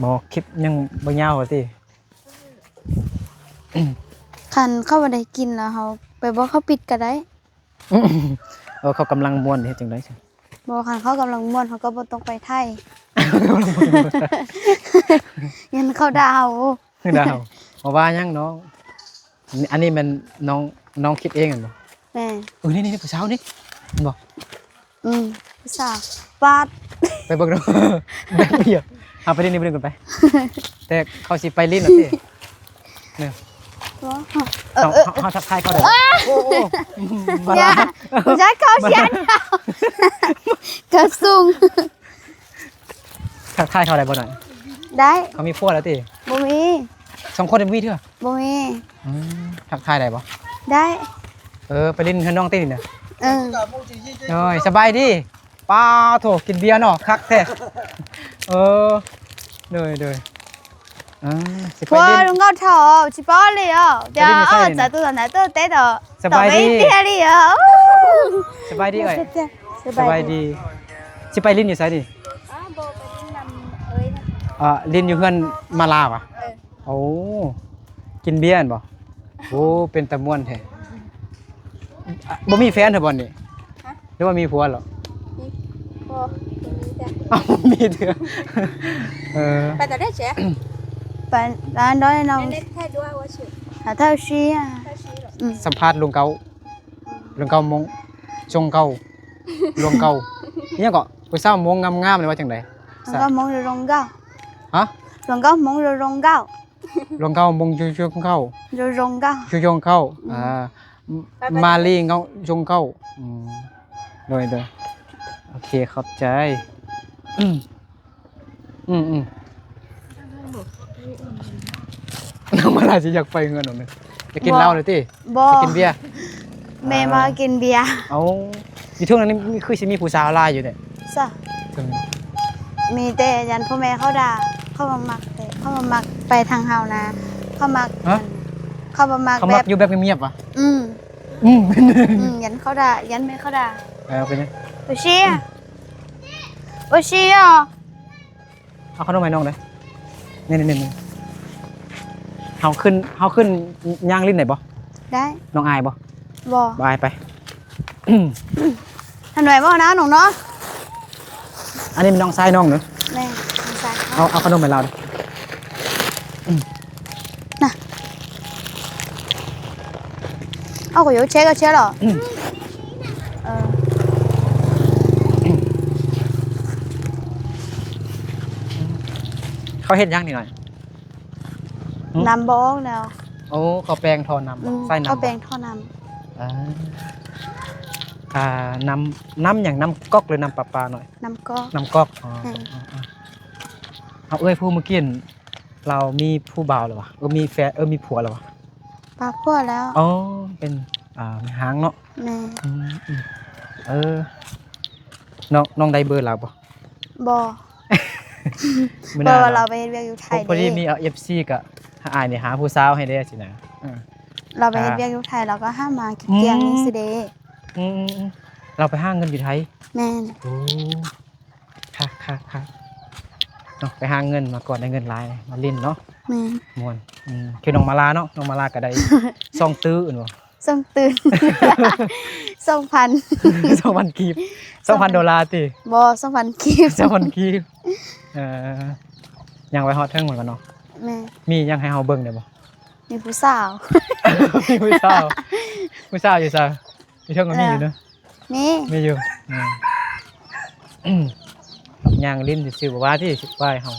ບໍ່ ຄລິບຍັງບໍ່ຍາວວ່າຕິ? ຄັນເຂົາບໍ່ໄດ້ກິນແລ້ວ ເຮົາໄປບອກເຂົາປິດກໍໄດ້. ເອີ ເຂົາກຳລັງມ່ວນ ເຮັດຈັ່ງໃດ? ບໍ່ ຄັນເຂົາກຳລັງມ່ວນ ເຮົາກໍບໍ່ຕ້ອງໄປຖ່າຍ ຢ້ານເຂົາດ່າເຮົາ. ດາວ ບໍ່ວ່າຫຍັງນ້ອງ. ອັນນີ້ແມ່ນນ້ອງ ນ້ອງຄິດເອງແມ່ນບໍ່? ແມ່ນ. ເອີ ນີ້ໆ ຜູ້ສາວນີ້ ເຫັນບໍ່? ອືມ ສາວ ປາດ ໄປເບິ່ງດູ ແບບດຽວ ເຮົາໄປຫຼິ້ນນີ້ໄປຫຼິ້ນກັນໄປ ແຕ່ເຂົາຊິໄປຫຼິ້ນແລ້ວຕິ ນີ້ ບໍ່ ເອີ ເຮົາ ເອີ ເຮົາ ເຮົາທັກທາຍເຂົາໄດ້ບໍ່? ໂອ້ ໂອ້ ມາລາ ຢ່າ ບໍ່ໃຊ່ເຂົາ ມາລາ ສຽງ ກະສູງ ທັກທາຍເຂົາໄດ້ບໍ່ໜ້ອຍ? ໄດ້ ເຂົາມີຜົວແລ້ວຕິ? ບໍ່ມີ ສອງຄົນບໍ່ມີເທື່ອ? ບໍ່ມີ ອືມ ທັກທາຍໄດ້ບໍ່? ໄດ້ ເອີ ໄປຫຼິ້ນເຮືອນນ້ອງຕິນີ້ນະ ເອີ ໂດຍ ສະບາຍດີ ປາໂທ້ ກິນເບຍເນາະ ຄັກແທ້ ເອີ ໂດຍ ໂດຍ ອ່າ ຊິໄປຫຼິ້ນ ພວກລຸງກໍເຖົ້າ ຊິປ້ອນເລີຍ ດຽວ ໄປຫຼິ້ນຢູ່ໃສນີ້ນະ? ເອົາໃຈຕູ້ຕອນໃດເຕີເຕັດເອົາ ສະບາຍດີ ສະບາຍດີເອີຍ ສະບາຍດີ ສະບາຍດີ ຊິໄປຫຼິ້ນຢູ່ໃສນີ້? ອ້າວ ບໍ່ ໄປຫຼິ້ນນຳເອີຍ ອ່າ ຫຼິ້ນຢູ່ເຮືອນມາລາຫວາ? ເອີ ໂອ້ ກິນເບຍແມ່ນບໍ່? ໂອ້ ເປັນຕາມ່ວນແທ້ ບໍ່ມີແຟນເທື່ອບໍ່ນີ້? ຮະ? ຫຼືວ່າມີຜົວແລ້ວ? ມີ ບໍ່ ບໍ່ມີເທື່ອ ເອົ້າ ບໍ່ມີເທື່ອ ເອີ ไปแต่ได้เจ๊ ไปร้านด้วยเรา เล่นแค่ด้วยว่าชื่อ หาเท่าเชียร์ เท่าเชียร์เหรอ อืม ສຳພາດລຸງເກົ່າ ລຸງເກົ່າມົ້ງ ຊົງເກົ່າ ລຸງເກົ່າ ອີຫຍັງເກາະ ຜູ້ສາວມົ້ງງາມໆ ນີ້ວ່າຈັ່ງໃດ? ລຸງເກົ່າມົ້ງ ລຸງເກົ່າ ຮະ? ລຸງເກົ່າມົ້ງ ລຸງເກົ່າ ລຸງເກົ່າມົ້ງ ຊຸຊົງເຂົ້າ ຊຸຊົງເຂົ້າ ຊຸຊົງເຂົ້າ ອືມ ອ່າ ມາລີເງົາຊົງເຂົ້າ ອືມ ໂດຍ ໂດຍ ໂອເຄ ຂອບໃຈ ອືມ ອືມ ອືມ ນ້ອງມາລາຊິຢາກໄປເຮືອນນ້ອງນີ້ ຢາກກິນເຫຼົ້າເລີຍຕິ? ບໍ່ ຢາກກິນເບຍ ແມ່ມາກິນເບຍ ເອົ້າ ຢູ່ເທິງນັ້ນນີ້ຄືຊິມີຜູ້ສາວຫຼາຍຢູ່ເດ ຊະ ເທິງ ມີແຕ່ຢ້ານພໍ່ແມ່ເຂົາດ່າ ເຂົາບໍ່ມັກແຕ່ ເຂົາບໍ່ມັກໄປທາງເຮົານະ ເຂົາມັກ ຮະ? ເຂົາບໍ່ມັກ ເຂົາມັກ ແບບ ຢູ່ແບບງຽບໆຫວາ? ອືມ ອືມ ອືມ ຢ້ານເຂົາດ່າ ຢ້ານແມ່ເຂົາດ່າ ເອີ ເປັນຫຍັງ? ໂອເຊ ໂອເຊ ເອົາຂະໜົມໃຫ້ນ້ອງເດີ້ ນີ້ໆໆ ເຮົາຂຶ້ນ ເຮົາຂຶ້ນຍ່າງຫຼິ້ນໄດ້ບໍ່? ໄດ້ ນ້ອງອາຍບໍ່? ບໍ່ ບໍ່ອາຍ ໄປ ເຫັນໄຫວບໍ່ນະນ້ອງເນາະ ອັນນີ້ແມ່ນນ້ອງຊາຍນ້ອງເດີ້ ແມ່ນ ນ້ອງຊາຍ ເອົາ ເອົາຂະໜົມໃຫ້ລາວເດີ້ ນະ ເອົາ ກໍຢູ່ເຊັກ ເອົາເຊັກເນາະ ເອີ ເຂົາເຮັດຫຍັງນີ້ໜ້ອຍ? ຫຶ ນ້ຳບໍ່ອອກແລ້ວ ໂອ້ ເຂົາແປງທໍ່ນ້ຳ ອືມ ໃສ່ນ້ຳ ເຂົາແປງທໍ່ນ້ຳ ອ່າ ອ່າ ນ້ຳ ນ້ຳຫຍັງ? ນ້ຳກອກ ຫຼື ນ້ຳປະປາໜ້ອຍ? ນ້ຳກອກ ນ້ຳກອກ ອໍ ແມ່ນ ເອົາ ເອື້ອຍຜູ້ມື້ກີ້ ລາວມີຜູ້ບ່າວແລ້ວຫວາ? ເອີ ມີແຟນ ເອີ ມີຜົວແລ້ວຫວາ? ປາຜົວແລ້ວ ອໍ ເປັນ ອ່າ ແມ່ຮ້າງເນາະ ແມ່ນ ອືມ ເອີ ນ້ອງ ນ້ອງໄດ້ເບີລາວບໍ່? ບໍ່ ມື້ໜ້າ ເພາະວ່າລາວໄປເຮັດວຽກຢູ່ໄທ ພໍ ພໍດີ ເດ້ ມີເອັຟຊີ ກໍ ອ້າຍນີ້ຫາຜູ້ສາວໃຫ້ແດ່ຊີ້ນະ ເອີ ລາວໄປເຮັດ ອ່າ ວຽກຢູ່ໄທ ລາວກໍຫາມາ ອືມ ຂີ້ກ້ຽງນີ້ຊິເດ້ ອືມໆໆ ລາວໄປຫາເງິນຢູ່ໄທ ແມ່ນ ໂອ້ ຄັກໆໆ ເນາະ ໄປຫາເງິນມາກ່ອນ ໄດ້ເງິນຫຼາຍ ມາຫຼິ້ນເນາະ ແມ່ນ ມ່ວນ ອືມ ຄືນ້ອງມາລາເນາະ ນ້ອງມາລາກໍໄດ້ ສອງຕື້ ເຫັນບໍ່? ສອງຕື້ ສອງພັນ ສອງພັນກີບ ສອງພັນໂດລາຕິ? ບໍ່ ສອງພັນກີບ ສອງພັນກີບ ເອີ ຍ່າງໄປຮອດເທິງໝົດກ່ອນເນາະ ແມ່ນ ມີຫຍັງໃຫ້ເຮົາເບິ່ງໄດ້ບໍ່? ມີຜູ້ສາວ ມີຜູ້ສາວ ຜູ້ສາວຢູ່ໃສ? ຢູ່ເທິງກໍມີຢູ່ເນາະ ມີ ມີຢູ່ ອືມ ຍ່າງຫຼິ້ນຊື່ໆ ບໍ່ວ່າຕິ ຊິວ່າໃຫ້ເຮົາ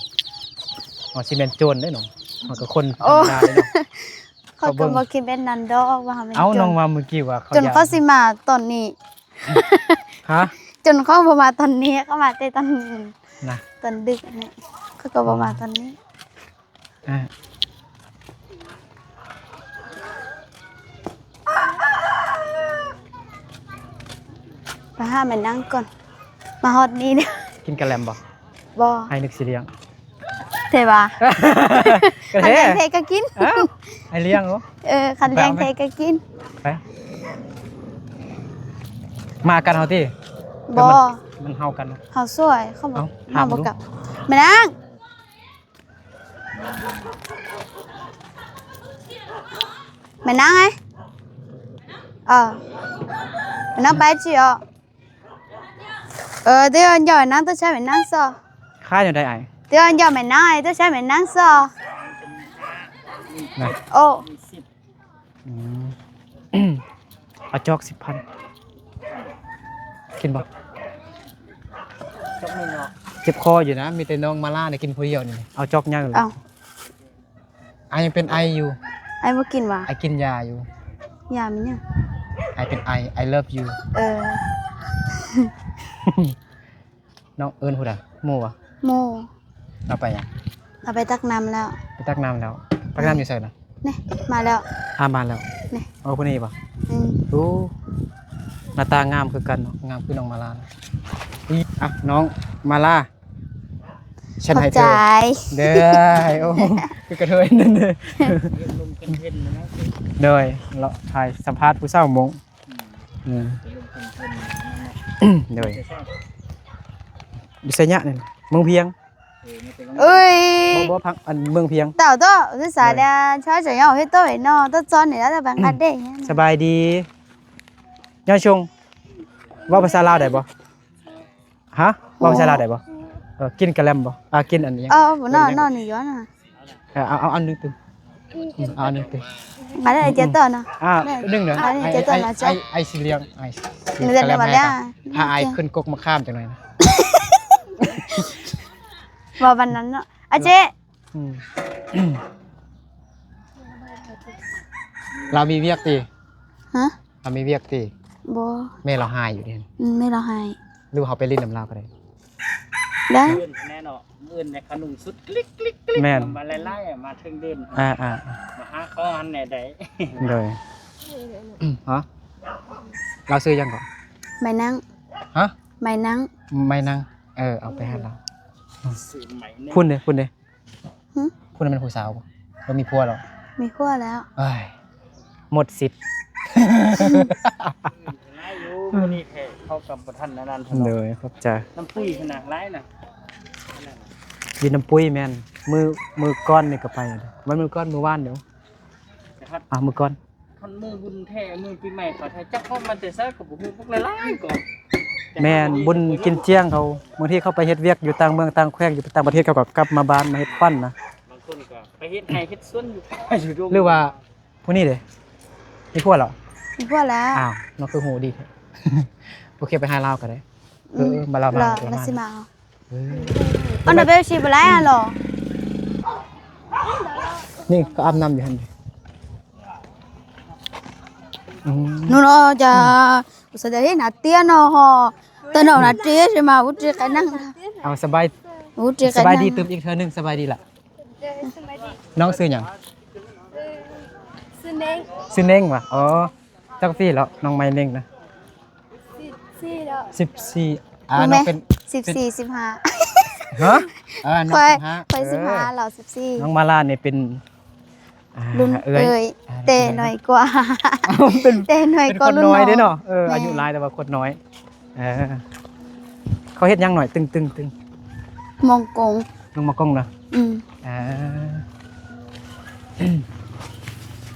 ເຮົາຊິແມ່ນໂຈນເດ້ນ້ອງ ເຮົາກໍຄົນທຳມະດາເດ້ນ້ອງ ຂ້ອຍກໍບໍ່ຄິດແບບນັ້ນດອກ ວ່າເຮົາແມ່ນໂຈນ ເອົ້າ ນ້ອງວ່າມື້ກີ້ວ່າເຂົາ ຈົນເຂົາຊິມາຕອນນີ້ ຮະ? ຈົນເຂົາບໍ່ມາຕອນນີ້ ເຂົາມາແຕ່ຕອນ ນະ ຕອນດຶກນີ້ ເຂົາກໍບໍ່ມາຕອນນີ້ ອ່າ ໄປຫາແມ່ນາງກ່ອນ ມາຮອດນີ້ເດີ ກິນກະແລັມບໍ່? ບໍ່ ອ້າຍນຶກຊິລ້ຽງ ແທ້ຫວາ? ກະແທ້ ຄັນລ້ຽງແທ້ກໍກິນ ອ້າວ ອ້າຍລ້ຽງເນາະ ເອີ ຄັນລ້ຽງແທ້ກໍກິນ ໄປ ມາກັນເຮົາຕິ? ບໍ່ ມັນ ມັນເຮົາກັນ ເຮົາສວຍ ເຂົາບໍ່ ເອົາ ເຮົາບໍ່ກັບ ແມ່ນາງ ແມ່ນາງເອີຍ ເອີ ແມ່ນາງໄປຈິເອີ ເອີ ເດີນຢອກແມ່ນາງ ຕ້ອງໃຊ້ແມ່ນາງຊໍ ຄ້າຍແນວໃດອ້າຍ? ເດີນຢອກແມ່ນາງ ຕ້ອງໃຊ້ແມ່ນາງຊໍ ນະ ໂອ້ ອືມ ເອົາຈອກສິບພັນ ກິນບໍ່? ເຈັບຄໍຢູ່ນະ ມີແຕ່ນ້ອງມາລາໄດ້ກິນຜູ້ດຽວນີ້ ເອົາຈອກໃຫຍ່ເລີຍ. ເອົ້າ ອ້າຍຍັງເປັນໄອຢູ່. ອ້າຍບໍ່ກິນຫວາ? ອ້າຍກິນຢາຢູ່. ຢາມັນຫຍັງ? ອ້າຍເປັນໄອ I love you. ເອີ ນ້ອງເອີ້ນຜູ້ໃດ? ໝູ່ບໍ່? ໝູ່. ລາວໄປຫຍັງ? ລາວໄປຕັກນ້ຳແລ້ວ. ໄປຕັກນ້ຳແລ້ວ. ຕັກນ້ຳຢູ່ໃສນະ? ນີ້ ມາແລ້ວ. ອາ ມາແລ້ວ. ນີ້ ເອົາຜູ້ນີ້ບໍ່? ອືມ. ໂອ້ ໜ້າຕາງາມຄືກັນເນາະ ງາມຄືນ້ອງມາລານ. ອີ ອ່ະ ນ້ອງມາລາ ຂອບໃຈເດີ. ໂອ້ ຄືກະເທີຍນັ້ນເດີ. ໂດຍ ເລາະຖ່າຍສຳພາດຜູ້ສາວມົ້ງ. ອືມ ໂດຍ ຢູ່ໄຊຍະນີ້ ເມືອງພຽງ. ເອີຍ ບໍ່ ບໍ່ ພັກ ອັນ ເມືອງພຽງ. ເຕົ້າໂຕ ສາຍແດນ ຊາວຈະເຍົາເຮັດໂຕເນາະ ຕ້ອງສອນນີ້ລະ ແຕ່ບັງອັດເດ້. ສະບາຍດີ ຍອດຊົງ ເວົ້າພາສາລາວໄດ້ບໍ່? ຮະ? ເວົ້າພາສາລາວໄດ້ບໍ່? ເອີ ກິນກະແລັມບໍ່? ອ່າ ກິນອັນຫຍັງ? ເອີ ນອນ ນອນນີ້ຢູ່ນະ. ເອີ ເອົາ ເອົາອັນໜຶ່ງຕື່ມ. ອືມ ເອົາອັນໜຶ່ງຕື່ມ. ມາເດີ ເຈັດໂຕເນາະ. ອ່າ ໜຶ່ງເດີ ເຈັດໂຕເນາະ. ອ້າຍ ອ້າຍຊິລ້ຽງ ອ້າຍຊິລ້ຽງກະແລັມໃຫ້. ພາອ້າຍຂຶ້ນກົກມະຂາມຈັກໜ່ອຍນະ. ບໍ່ປານນັ້ນເນາະ ອາເຈ. ອືມ ລາວມີວຽກຕິ? ຮະ? ລາວມີວຽກຕິ? ບໍ່. ແມ່ລາວຫາຍຢູ່ເດ. ອືມ ແມ່ລາວຫາຍ. ຫຼືວ່າເຮົາໄປຫຼິ້ນນຳລາວກໍໄດ້. ໄດ້ ມື້ອື່ນແນ່ເນາະ ມື້ອື່ນແນ່ ຂະນຸງສຸດກລິກໆໆ. ແມ່ນ ມາໄລ່ໆ ມາເທິງເດີ່ນ. ອ່າໆ ມາຫາເຂົາຫັ້ນແນ່ໄດ້. ໂດຍ. ຮະ? ລາວຊື່ຫຍັງເກາະ? ໄມ້ນັ່ງ. ຮະ? ໄມ້ນັ່ງ. ໄມ້ນັ່ງ. ເອີ ເອົາໄປໃຫ້ລາວ. ຊື່ໄມ້ນັ່ງ. ພຸ້ນເດ້ ພຸ້ນເດ້. ຫຶ? ຜູ້ນັ້ນແມ່ນຜູ້ສາວບໍ່? ຫຼືມີຜົວແລ້ວ? ມີຜົວແລ້ວ. ເອີຍ ໝົດສິດ. ຫຼາຍຢູ່ມື້ນີ້ແທ້ ເຂົາກໍບໍ່ທັນອັນນັ້ນ. ໂດຍ ຂອບໃຈ. ນ້ຳປຸ້ຍຂະໜາດຫຼາຍນະ. ຢູ່ນ້ຳປຸ້ຍແມ່ນ ມື້ ມື້ກ່ອນນີ້ກໍໄປ ວັນມື້ກ່ອນ ມື້ວານຢູ່. ອ່າ ມື້ກ່ອນ ຄັນມື້ບຸນແທ້ ມື້ປີໃໝ່ເຂົາ ຖ້າຈັກເຂົາມາແຕ່ໃສກໍບໍ່ຮູ້ ພວກຫຼາຍໆກໍ. ແມ່ນ ບຸນກິນຈຽງເຂົາ ບາງທີເຂົາໄປເຮັດວຽກຢູ່ຕ່າງເມືອງຕ່າງແຂວງ ຢູ່ຕ່າງປະເທດ ເຂົາກໍກັບມາບ້ານມາເຮັດປັນນະ. ບາງຄົນກໍໄປເຮັດໄຮ່ເຮັດສວນຢູ່ປ່າຢູ່ດົງ. ຫຼືວ່າຜູ້ນີ້ເດ້ ມີຜົວແລ້ວ? ມີຜົວແລ້ວ. ອ້າວ ນ້ອງຄືຮູ້ດີແທ້. ໂອເຄ ໄປຫາລາວກໍໄດ້. ເອີ ອືມ ມາລາວມາ ລາວ ລາວຊິມາ. ເອີ ອັນນັ້ນເປັນຊິບໍ່ໄດ້ຫັ້ນເນາະ. ນີ້ກໍອາບນ້ຳຢູ່ຫັ້ນ. ອືມ ໜູນ້ອຍຈະ ອຸດສາດເຮັດໜ້າເຕ້ຍເນາະ. ຕານ້ອງໜ້າເຕ້ຍຊິມາ ອຸດເຕກະນັງ. ເອົາ ສະບາຍ ອຸດເຕກະນັງ. ສະບາຍດີຕື່ມອີກເທື່ອໜຶ່ງ. ສະບາຍດີລະ. ເອີ ສະບາຍດີ. ນ້ອງຊື່ຫຍັງ? ເອີ ຊື່ເນັ່ງ. ຊື່ເນັ່ງຫວາ? ອໍ ຈັກປີແລ້ວ ນ້ອງໄມ້ເນັ່ງນະ? ສິບສີ່ແລ້ວ. ສິບສີ່. ອ່າ ນ້ອງເປັນ ສິບສີ່ ສິບຫ້າ. ຮະ? ອ່າ ນ້ອງສິບຫ້າ. ຂ້ອຍ ຂ້ອຍສິບຫ້າ ເອີ ລາວສິບສີ່. ນ້ອງມາລານີ້ເປັນ ອ່າ ລຸ້ນເອື້ອຍ ເອື້ອຍ ອ່າ ແຕ່ນ້ອຍກວ່າ. ເປັນ ແຕ່ນ້ອຍກວ່າ ເປັນຄົນນ້ອຍເດ້ເນາະ. ເອີ ແມ່ນ ອາຍຸຫຼາຍແຕ່ວ່າຄົນນ້ອຍ. ເອີ ເຂົາເຮັດຫຍັງໜ້ອຍ? ຕຶງໆໆ ມອງກົງ. ນ້ອງມອງກົງນະ? ອືມ ອ່າ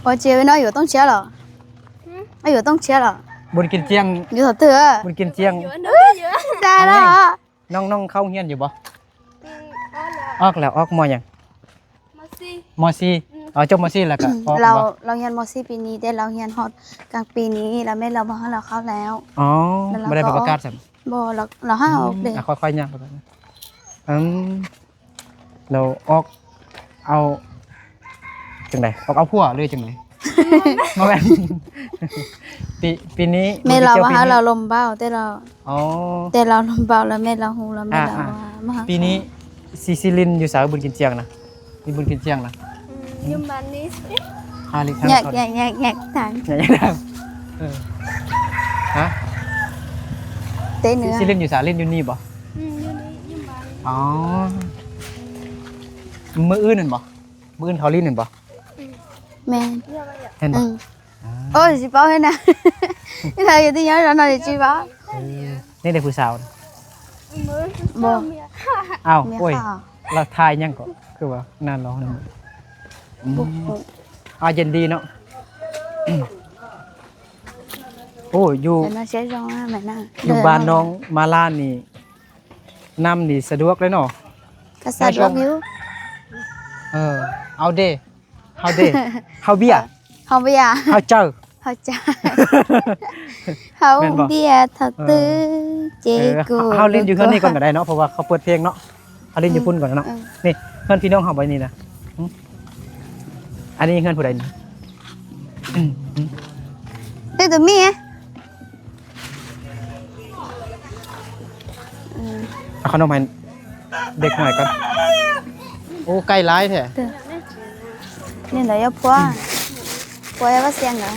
ໂອເຄ ເວນອຍຢູ່ຕ້ອງເຊຍເຫຼືອ? ຫືມ ອາຍຸຕ້ອງເຊຍເຫຼືອ? ບຸນກິນຈຽງ ຢູ່ເທື່ອ ບຸນກິນຈຽງ ໄດ້ແລ້ວ. ນ້ອງ ນ້ອງເຂົ້າໂຮງຮຽນຢູ່ບໍ່? ອືມ ອອກແລ້ວ ອອກແລ້ວ. ອອກ ມໍຫຍັງ? ມໍສີ່. ມໍສີ່. ອືມ ເອົາ ຈົບມໍສີ່ແລ້ວກໍອອກ ລາວ ລາວຮຽນມໍສີ່ປີນີ້ ແຕ່ລາວຮຽນຮອດກາງປີນີ້ ແລ້ວແມ່ລາວບໍ່ໃຫ້ລາວເຂົ້າແລ້ວ. ອໍ ແລ້ວລາວບໍ່ໄດ້ໄປປະກາດຊັ້ນ? ບໍ່ ລາວ ລາວໃຫ້ອອກເດ້. ອືມ ອາ ຄ່ອຍໆຍ່າງໄປກ່ອນ. ອືມ ແລ້ວອອກ ເອົາ ຈັ່ງໃດ? ອອກເອົາຜົວ ຫຼືຈັ່ງໃດ? ບໍ່ແມ່ນ ປີ ປີນີ້ແມ່ລາວວ່າໃຫ້ລາວລົມເບົາ ແຕ່ລາວ ອໍ ແຕ່ລາວລົມເບົາແລ້ວແມ່ລາວຮູ້ແລ້ວແມ່ລາວ ອ່າ ວ່າ ອ່າ ມາຫາ ປີນີ້ຊິ ຊິຫຼິ້ນຢູ່ໃສ? ບຸນກິນຈຽງນະ ມີບຸນກິນຈຽງນະ? ອືມ ຢູ່ບ້ານນີ້. ຫາລິ ແຍກ ແຍກ ແຍກ ແຍກທາງ ແຍກທາງ. ເອີ ຮະ? ເຕະເໜືອ ຊິ ຊິຫຼິ້ນຢູ່ໃສ? ຫຼິ້ນຢູ່ນີ້ບໍ່? ອືມ ຢູ່ນີ້ ຢູ່ບ້ານ. ອໍ ມື້ອື່ນນັ້ນບໍ່? ມື້ອື່ນເຂົາຫຼິ້ນແມ່ນບໍ່? ອືມ ແມ່ນ ແມ່ນບໍ່? ອືມ ເຫັນບໍ່? ອ່າ ໂອ້ຍ ຊິເວົ້າໃຫ້ນະ ນີ້ລະຢູ່ທີ່ຍາວນອນຊິເວົ້າ. ເອີ ນີ້ເດ້ຜູ້ສາວ ບໍ່ ອ້າວ ໂອ້ຍ ລາວຖ່າຍຫຍັງເກາະ ຄືວ່ານັ້ນເນາະ. ອືມ ບໍ່ຮູ້ ອ່າ ເຢັນດີເນາະ. ໂອ້ ຢູ່ ແມ່ນນະ ເຊຈອງນະ ແມ່ນນະ ຢູ່ບ້ານນ້ອງມາລານີ້ ນ້ຳນີ້ສະດວກເລີຍເນາະ. ກໍສະດວກຢູ່. ເອີ ເອົາເດ ເຮົາເດ ເຮົາເບຍ ເຮົາເບຍ ເຮົາເຈີ ເຂົ້າໃຈ ເຮົາ ແມ່ນບໍ່? ເບຍເທົ່າ ເອີ ຕື້ ເຈ ເອີ ກູ ເຮົາຫຼິ້ນຢູ່ເຮືອນນີ້ກ່ອນກໍໄດ້ເນາະ ເພາະວ່າເຂົາເປີດເພງເນາະ. ເຮົາຫຼິ້ນຢູ່ພຸ້ນກ່ອນເນາະ. ເອີ ນີ້ເຮືອນພີ່ນ້ອງເຮົາບໍ່ນີ້ນະ. ຫຶ ອັນນີ້ເຮືອນຜູ້ໃດນີ້? ເຮັດຕົວເມຍ ເອົາຂະໜົມໃຫ້ເດັກນ້ອຍກ່ອນ. ໂອ້ ໄກ່ຫຼາຍແທ້. ເດີ ນີ້ລະຢ່າພົວ ອືມ ພົວຢ່າວ່າສຽງດັງ.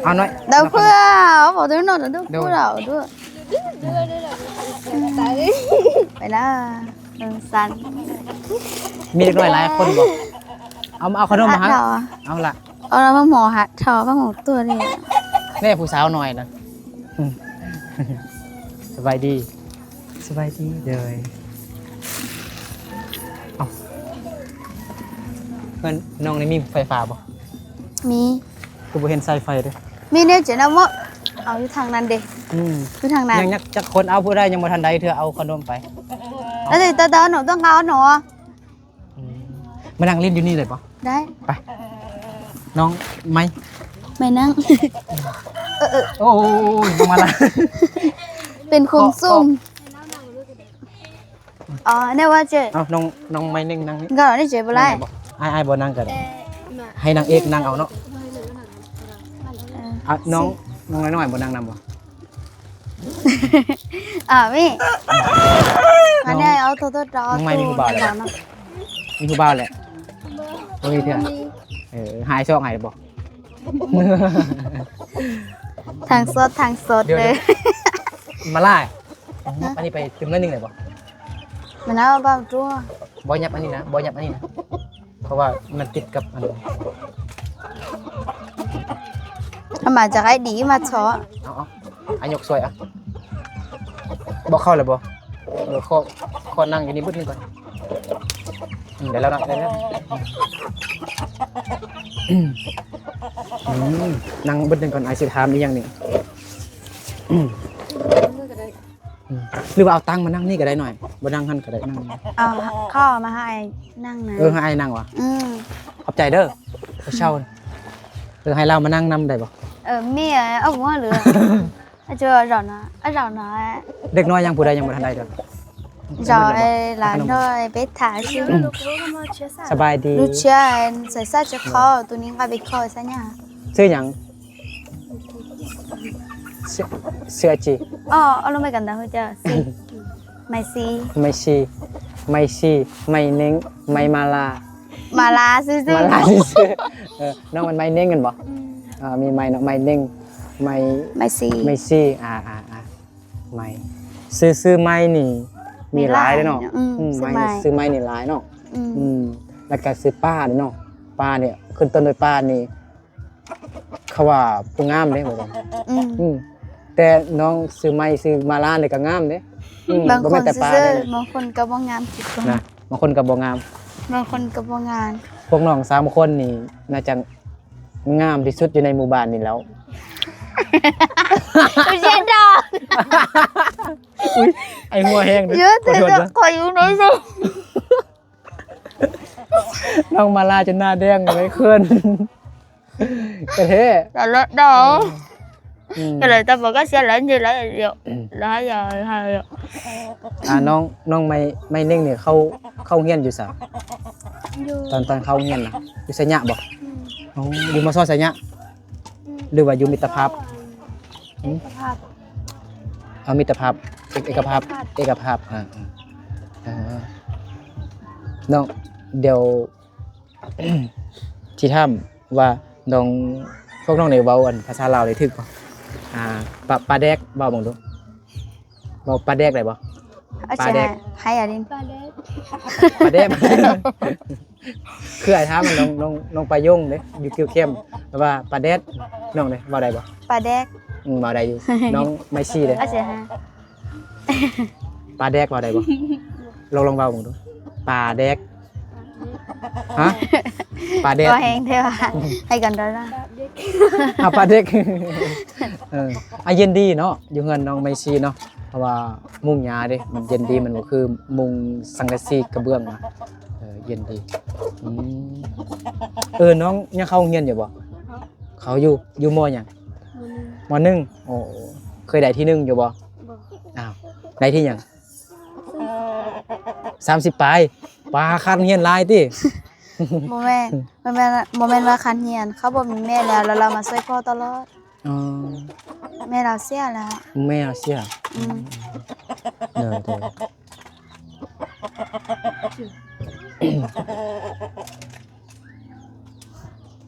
ເອົາໜ້ອຍ ດາວເພື່ອ ເອົາບໍ່ໄດ້ນອນ ດາວເພື່ອ ເອົາດ້ວຍ ໄປລະ ເບິ່ງຊັ້ນ. ມີເດັກນ້ອຍຫຼາຍຄົນບໍ່? ເອົາ ເອົາຂະໜົມມາໃຫ້ ເອົາລະ. ເອົາລະ ໝໍຮັດເຖົ້າ ໝໍຕົວນີ້ ແນ່ຜູ້ສາວໜ້ອຍນະ. ສະບາຍດີ ສະບາຍດີເດີ. ເອົ້າ ເຮືອນນ້ອງນີ້ມີໄຟຟ້າບໍ່? ມີ. ຄືບໍ່ເຫັນສາຍໄຟເດ້? ມີແນວເຈນຳເມາະ ເອົາຢູ່ທາງນັ້ນເດ້. ອືມ ຢູ່ທາງນັ້ນ ຍັງຈັກຄົນ ເອົາຜູ້ໃດຍັງບໍ່ທັນໄດ້ເທື່ອ ເອົາຂະໜົມໄປ. ແລ້ວແຕ່ເຈົ້າເນາະ ຕ້ອງເອົາເນາະ. ອືມ ມານັ່ງຫຼິ້ນຢູ່ນີ້ໄດ້ບໍ່? ໄດ້ ໄປ ນ້ອງໄມ້ ໄມ້ນັ່ງ. ເອີໆ ໂອ້ຍ ບໍ່ມາລະ ເປັນຄົນສູງ. ອໍ ແນວວ່າເຈ ເອົາ ນ້ອງ ນ້ອງໄມ້ໜຶ່ງນັ່ງນີ້ ກໍໄດ້ເຈບໍ່ໄດ້. ອ້າຍ ອ້າຍບໍ່ນັ່ງກໍໄດ້ ໃຫ້ນາງເອກນັ່ງເອົາເນາະ. ເອີ ອາ ນ້ອງ ນ້ອງນ້ອຍໆບໍ່ນັ່ງນຳບໍ່? ອ່າ ມີ ອັນນີ້ເອົາໂຕໆ ນ້ອງໄມ້ມີຜູ້ບ່າວແລ້ວບໍ່? ມີຜູ້ບ່າວແລ້ວ ບໍ່ມີເທື່ອ. ເອີ ຫາຍຊອກໃຫ້ບໍ່? ທັງສົດທັງສົດເລີຍ. ມາລາຍ ຫະ ອັນນີ້ໄປຕື່ມໜ້ອຍໜຶ່ງໄດ້ບໍ່? ມັນເອົາເບົາຕົວ ບໍ່ຫຍັບອັນນີ້ນະ ບໍ່ຫຍັບອັນນີ້ນະ. ເພາະວ່າມັນຕິດກັບອັນ ເອົາມາຈາກໄອ້ດີມາເຊາະ. ເອົາໆ ອາ ຍົກຊ່ວຍ ອະ ບໍ່ເຂົ້າແລ້ວບໍ່? ເອີ ຂໍ ຂໍນັ່ງຢູ່ນີ້ບຶດໜຶ່ງກ່ອນ. ອືມ ໄດ້ແລ້ວເນາະ ໄດ້ແລ້ວ. ອືມ ນັ່ງບຶດໜຶ່ງກ່ອນ ອ້າຍຊິຖາມອີ່ຫຍັງນີ້. ອືມ ອືມ ຫຼືວ່າເອົາຕັ່ງມານັ່ງນີ້ກໍໄດ້ໜ້ອຍ ບໍ່ນັ່ງຫັ້ນກໍໄດ້ ນັ່ງ ເອົາ ເຂົ້າມາໃຫ້ນັ່ງນະ. ເອີ ໃຫ້ອ້າຍນັ່ງຫວາ? ອືມ ຂອບໃຈເດີ ເຊົາ. ເອີ ໃຫ້ລາວມານັ່ງນຳໄດ້ບໍ່? ເອີ ແມ່ເອົາຫົວເຫຼືອ ອາຈານເຈົ້ານະ ອາຈານນະ. ເດັກນ້ອຍຍັງ ຜູ້ໃດຍັງບໍ່ທັນໄດ້ເດີ? ເຈົ້າ ເອີ ຫຼານນ້ອຍໄປຖ້າຊື່. ສະບາຍດີ ລູເຊຍນ ໃສ່ຊາຈະຄໍ ໂຕນີ້ວ່າໄປຄໍຊະຫຍັງ? ຊື່ຫຍັງ? ເສືອ ເສືອຈີ ອໍ ເອົາລົງໄປກັນນະ ຮູ້ຈັກ ຊີ ໄມຊີ ໄມຊີ ໄມຊີ ໄມເນັງ ໄມມາລາ ມາລາຊື່ໆ ມາລາຊື່ໆ. ເອີ ນ້ອງມັນໄມເນັງແມ່ນບໍ່? ອືມ ເອີ ມີໄມເນາະ ໄມເນັງ ໄມ ໄມຊີ ໄມຊີ ອາໆໆ ໄມ ຊື່ ຊື່ໄມນີ້ມີຫຼາຍເດ້ເນາະ. ອືມ ອືມ ຊື່ໄມ ຊື່ໄມນີ້ຫຼາຍເນາະ. ອືມ ອືມ ແລ້ວກະຊື່ປາເດ້ເນາະ ປານີ້ ຂຶ້ນຕົ້ນດ້ວຍປານີ້ ເຂົາວ່າຜູ້ງາມເດ້ ວ່າຊັ້ນ. ອືມ ອືມ ແຕ່ນ້ອງຊື່ໄມ ຊື່ມາລານີ້ກໍງາມເດ້. ອືມ ບາງຄົນຊື່ໆ ບາງຄົນກໍບໍ່ງາມຄືກັນນະ ບາງຄົນກໍບໍ່ງາມ ບາງຄົນກໍບໍ່ງາມ. ພວກນ້ອງສາມຄົນນີ້ໜ້າຈະງາມທີ່ສຸດຢູ່ໃນໝູ່ບ້ານນີ້ແລ້ວ. ເຈັບດອກ ອຸ້ຍ ໄອ້ຫົວແຮງເດ້ ຂໍໂທດເດີ ຂໍຢູ່ໃນ ນ້ອງມາລາຈົນໜ້າແດງເລີຍ ເຂີນ ກະເທ ກະເລີດດອກ. ອືມ ກະເລີຍຕາບອດກະເສຍຫຼາຍເດ ຫຼາຍ ອືມ ຫຼາຍ ຫຼາຍ. ອ່າ ນ້ອງ ນ້ອງໄມ ໄມເນັງນີ້ ເຂົ້າ ເຂົ້າໂຮງຮຽນຢູ່ໃສ? ຢູ່ ຕອນ ຕອນເຂົ້າໂຮງຮຽນນະ ຢູ່ໄຊຍະບໍ່? ອືມ ໂອ້ ຢູ່ ມສ ໄຊຍະ. ອືມ ຫຼືວ່າຢູ່ມິດຕະພາບ? ອືມ ເອກະພາບ ເອົາ ມິດຕະພາບ ເອກ ເອກະພາບ ເອກະພາບ ເອກະພາບ ອ່າ ອ່າ ນ້ອງ ດຽວ ຊິຖາມວ່ານ້ອງ ພວກນ້ອງໄດ້ເວົ້າອັນພາສາລາວໄດ້ຖືກບໍ່? ອ່າ ປາ ປາແດກ ເວົ້າເບິ່ງດູ ເວົ້າປາແດກໄດ້ບໍ່? ປາແດກ ໃຫ້ອາລິນ ປາແດກ ປາແດກ. ຄືອ້າຍຖາມນ້ອງ ນ້ອງ ນ້ອງປາຍົງເດ້ ຢູ່ກິວເຂັມ ແປວ່າປາແດດ ນ້ອງເດ້ ເວົ້າໄດ້ບໍ່? ປາແດກ ອືມ ເວົ້າໄດ້ຢູ່. ນ້ອງໄມຊີເດ້ ອາເຊຮາ ປາແດກ ເວົ້າໄດ້ບໍ່? ລອງ ລອງເວົ້າເບິ່ງດູ ປາແດກ. ຮະ? ປາແດກ ເວົ້າແຮງແທ້ວ່າ ໃຫ້ກັນໄດ້ລະ ອາ ປາເດັກ. ເອີ ອາ ເຢັນດີເນາະ ຢູ່ເຮືອນນ້ອງໄມຊີເນາະ ເພາະວ່າມຸງຫຍ້າເດ້ ມັນເຢັນດີ ມັນບໍ່ຄືມຸງສັງກະສີກະເບື້ອງນະ. ເອີ ເຢັນດີ. ອືມ ເອີ ນ້ອງຍັງເຂົ້າໂຮງຮຽນຢູ່ບໍ່? ເຂົາຢູ່ ຢູ່ ມໍ ຫຍັງ? ມໍໜຶ່ງ. ໂອ້ ເຄີຍໄດ້ທີໜຶ່ງຢູ່ບໍ່? ບໍ່. ອ້າວ ໄດ້ທີຫຍັງ? ສາມສິບປາຍ. ປາ ຄານຮຽນຫຼາຍຕິ? ບໍ່ແມ່ນ ບໍ່ແມ່ນ ບໍ່ແມ່ນວ່າຄານຮຽນ ເຂົາບໍ່ມີແມ່ແລ້ວ ແລ້ວລາວມາຊ່ວຍພໍ່ຕະຫຼອດ. ອໍ ແມ່ລາວເສຍແລ້ວ. ແມ່ລາວເສຍ. ອືມ ໂດຍ ໂດຍ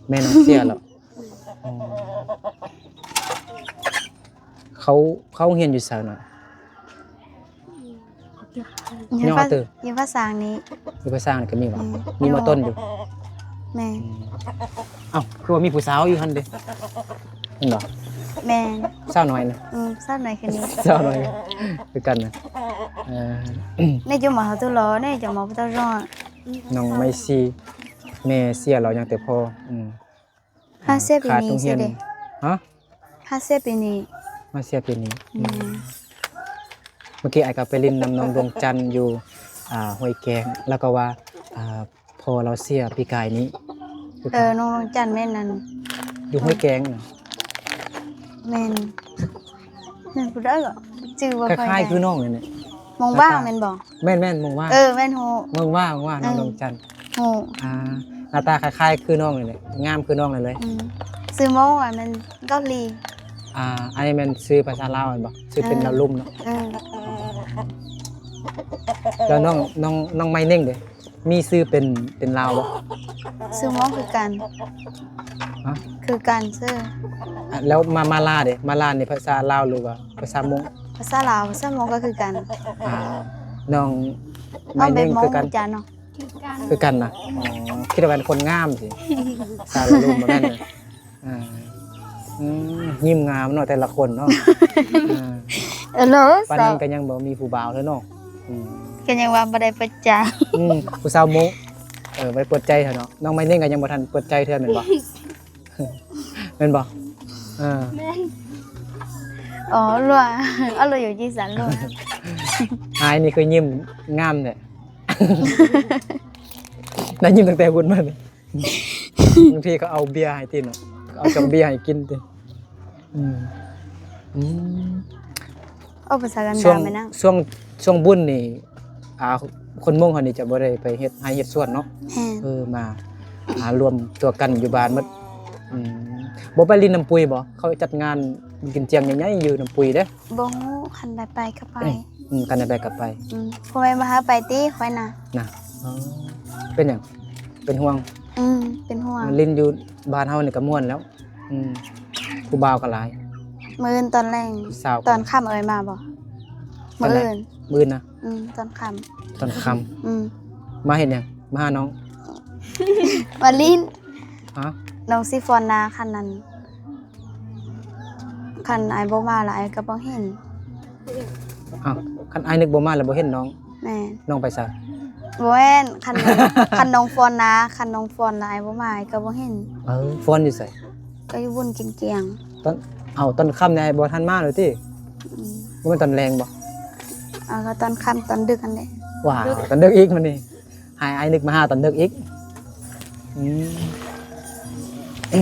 ແມ່ນ້ອງເສຍແລ້ວ. ອໍ ເຂົາ ເຂົາຮຽນຢູ່ໃສນະ? ຢູ່ ຢູ່ພາ ຢູ່ພາສາງນີ້. ຢູ່ພາສາງນີ້ກໍມີບໍ່? ອືມ ມີໝໍຕົ້ນຢູ່. ແມ່ນ. ອືມ ເອົ້າ ຄືວ່າມີຜູ້ສາວຢູ່ຫັ້ນເດ? ແມ່ນບໍ່? ແມ່ນ. ສາວນ້ອຍນະ? ອືມ ສາວນ້ອຍຄືນີ້. ສາວນ້ອຍຄືກັນນະ. ເອີ ແມ່ຢູ່ໝໍເທົ່າໂຕຫຼໍ ແມ່ຈະໝໍເທົ່າໂຕຫຼໍ. ນ້ອງໄມຊີ ແມ່ເສຍແລ້ວຍັງແຕ່ພໍ່. ອືມ ຫ້າສິບປີນີ້ຊິເດ. ຮະ? ຫ້າສິບປີນີ້. ມາເສຍປີນີ້. ອືມ ອືມ ເມື່ອກີ້ອ້າຍກໍໄປຫຼິ້ນນຳນ້ອງດວງຈັນຢູ່ ອ່າ ຫ້ວຍແກງ ແລ້ວກໍວ່າ ອ່າ ພໍ່ລາວເສຍປີກາຍນີ້. ເອີ ນ້ອງດວງຈັນແມ່ນອັນ ຢູ່ຫ້ວຍແກງນະ. ແມ່ນ. ແມ່ນຜູ້ໃດກໍຈື່ບໍ່ຄ່ອຍໄດ້. ຄ້າຍໆຄືນ້ອງນີ້ແຫຼະ. ມົງຫວ່າງແມ່ນບໍ່? ແມ່ນໆ ມົງຫວ່າງ. ເອີ ແມ່ນຮູ້. ມົງຫວ່າງ ມົງຫວ່າງ ນ້ອງດວງຈັນ. ຮູ້. ອ່າ ໜ້າຕາຄ້າຍໆຄືນ້ອງນີ້ແຫຼະ ງາມຄືນ້ອງນີ້ເລີຍ. ອືມ ຊື່ມົງ ອັນນັ້ນເກົາຫຼີ. ອ່າ ອັນນີ້ແມ່ນຊື່ພາສາລາວແມ່ນບໍ່? ຊື່ເປັນ ເອີ ລາວລຸ່ມເນາະ. ເອີ ແລ້ວນ້ອງ ນ້ອງ ນ້ອງໄມເນັ່ງເດ? ມີຊື່ເປັນ ເປັນລາວບໍ່? ຊື່ມົງຄືກັນ. ຮະ? ຄືກັນຊື່. ອ່ະ ແລ້ວມາ ມາລາເດ? ມາລານີ້ພາສາລາວ ຫຼືວ່າພາສາມົ້ງ? ພາສາລາວ ພາສາມົ້ງກໍຄືກັນ. ອ່າ ນ້ອງໄມເນັ່ງຄືກັນ. ເຮົາແບບມົ້ງຄືກັນເນາະ. ຄືກັນ. ຄືກັນນະ. ອໍ ຄິດວ່າເປັນຄົນງາມຊິ ສາວລາວລຸ່ມບໍ່ແມ່ນເລີຍ. ອ່າ ອືມ ຍິ້ມງາມເນາະແຕ່ລະຄົນເນາະ. ອ່າ ເອີ ປານນັ້ນກໍຍັງບໍ່ມີຜູ້ບ່າວເລີຍເນາະ. ອືມ ກໍຍັງວ່າບໍ່ໄດ້ເປີດໃຈ. ອືມ ຜູ້ສາວມົ້ງ ເອີ ບໍ່ໄດ້ເປີດໃຈເທື່ອເນາະ. ນ້ອງໄມເນັ່ງກໍຍັງບໍ່ທັນເປີດໃຈເທື່ອແມ່ນບໍ່? ແມ່ນບໍ່? ເອີ ແມ່ນ. ອໍ ລົວ ເອົາລົວຢູ່ຈີ່ສັນລົວ. ອ້າຍນີ້ຄືຍິ້ມງາມແທ້. ໄດ້ຍິນຕັ້ງແຕ່ພຸ້ນມານີ້ ບາງທີເຂົາເອົາເບຍໃຫ້ຕິເນາະ ເອົາຈອກເບຍໃຫ້ກິນຕິ. ອືມ ອືມ ເອົາພາສາກັນດາແມ່ນນາງ. ຊ່ວງ ຊ່ວງ ຊ່ວງບຸນນີ້ ອ່າ ຄົນມົ້ງເຮົານີ້ຈະບໍ່ໄດ້ໄປເຮັດໄຮ່ເຮັດສວນເນາະ. ແມ່ນ. ເອີ ມາ ມາລວມຕົວກັນຢູ່ບ້ານໝົດ. ອືມ ບໍ່ໄປຫຼິ້ນນ້ຳປຸຍບໍ່? ເຂົາຈັດງານກິນຈຽງໃຫຍ່ໆຢູ່ນ້ຳປຸຍເດ້. ບໍ່ຮູ້ ຄັນໄດ້ໄປກໍໄປ. ອືມ ອືມ ຄັນໄດ້ໄປກໍໄປ. ອືມ ພໍ່ແມ່ບໍ່ໃຫ້ໄປຕິ ຂ້ອຍນະ. ນະ ອໍ ເປັນຫຍັງ? ເປັນຫ່ວງ. ອືມ ເປັນຫ່ວງ. ຫຼິ້ນຢູ່ບ້ານເຮົານີ້ກໍມ່ວນແລ້ວ. ອືມ ຜູ້ບ່າວກໍຫຼາຍ. ມື້ອື່ນຕອນແລງ ຜູ້ສາວ ຕອນຄ່ຳເອີຍມາບໍ່? ມື້ອື່ນ. ມື້ອື່ນນະ? ອືມ ຕອນຄ່ຳ. ຕອນຄ່ຳ. ອືມ ມາເຮັດຫຍັງ? ມາຫານ້ອງ? ມາຫຼິ້ນ. ຮະ? ນ້ອງຊິຟ້ອນນາ ຄັນນັ້ນ ຄັນອ້າຍບໍ່ມາລະ ອ້າຍກໍບໍ່ເຫັນ. ອ້າວ ຄັນອ້າຍນຶກບໍ່ມາລະບໍ່ເຫັນນ້ອງ? ແມ່ນ. ນ້ອງໄປໃສ? ບໍ່ແມ່ນ ຄັນ ຄັນນ້ອງຟ້ອນນາ ຄັນນ້ອງຟ້ອນລະອ້າຍບໍ່ມາ ອ້າຍກໍບໍ່ເຫັນ. ເອີ ຟ້ອນຢູ່ໃສ? ກໍຢູ່ບຸນກິນຈຽງ. ຕອນ ເອົ້າ ຕອນຄ່ຳນີ້ອ້າຍບໍ່ທັນມາເລີຍຕິ? ອືມ ບໍ່ແມ່ນຕອນແລງບໍ່? ເອົາ ກໍຕອນຄ່ຳຕອນດຶກຫັ້ນແຫຼະ. ວ້າວ ຕອນດຶກອີກມື້ນີ້. ໃຫ້ອ້າຍນຶກມາຫາຕອນດຶກອີກ. ອື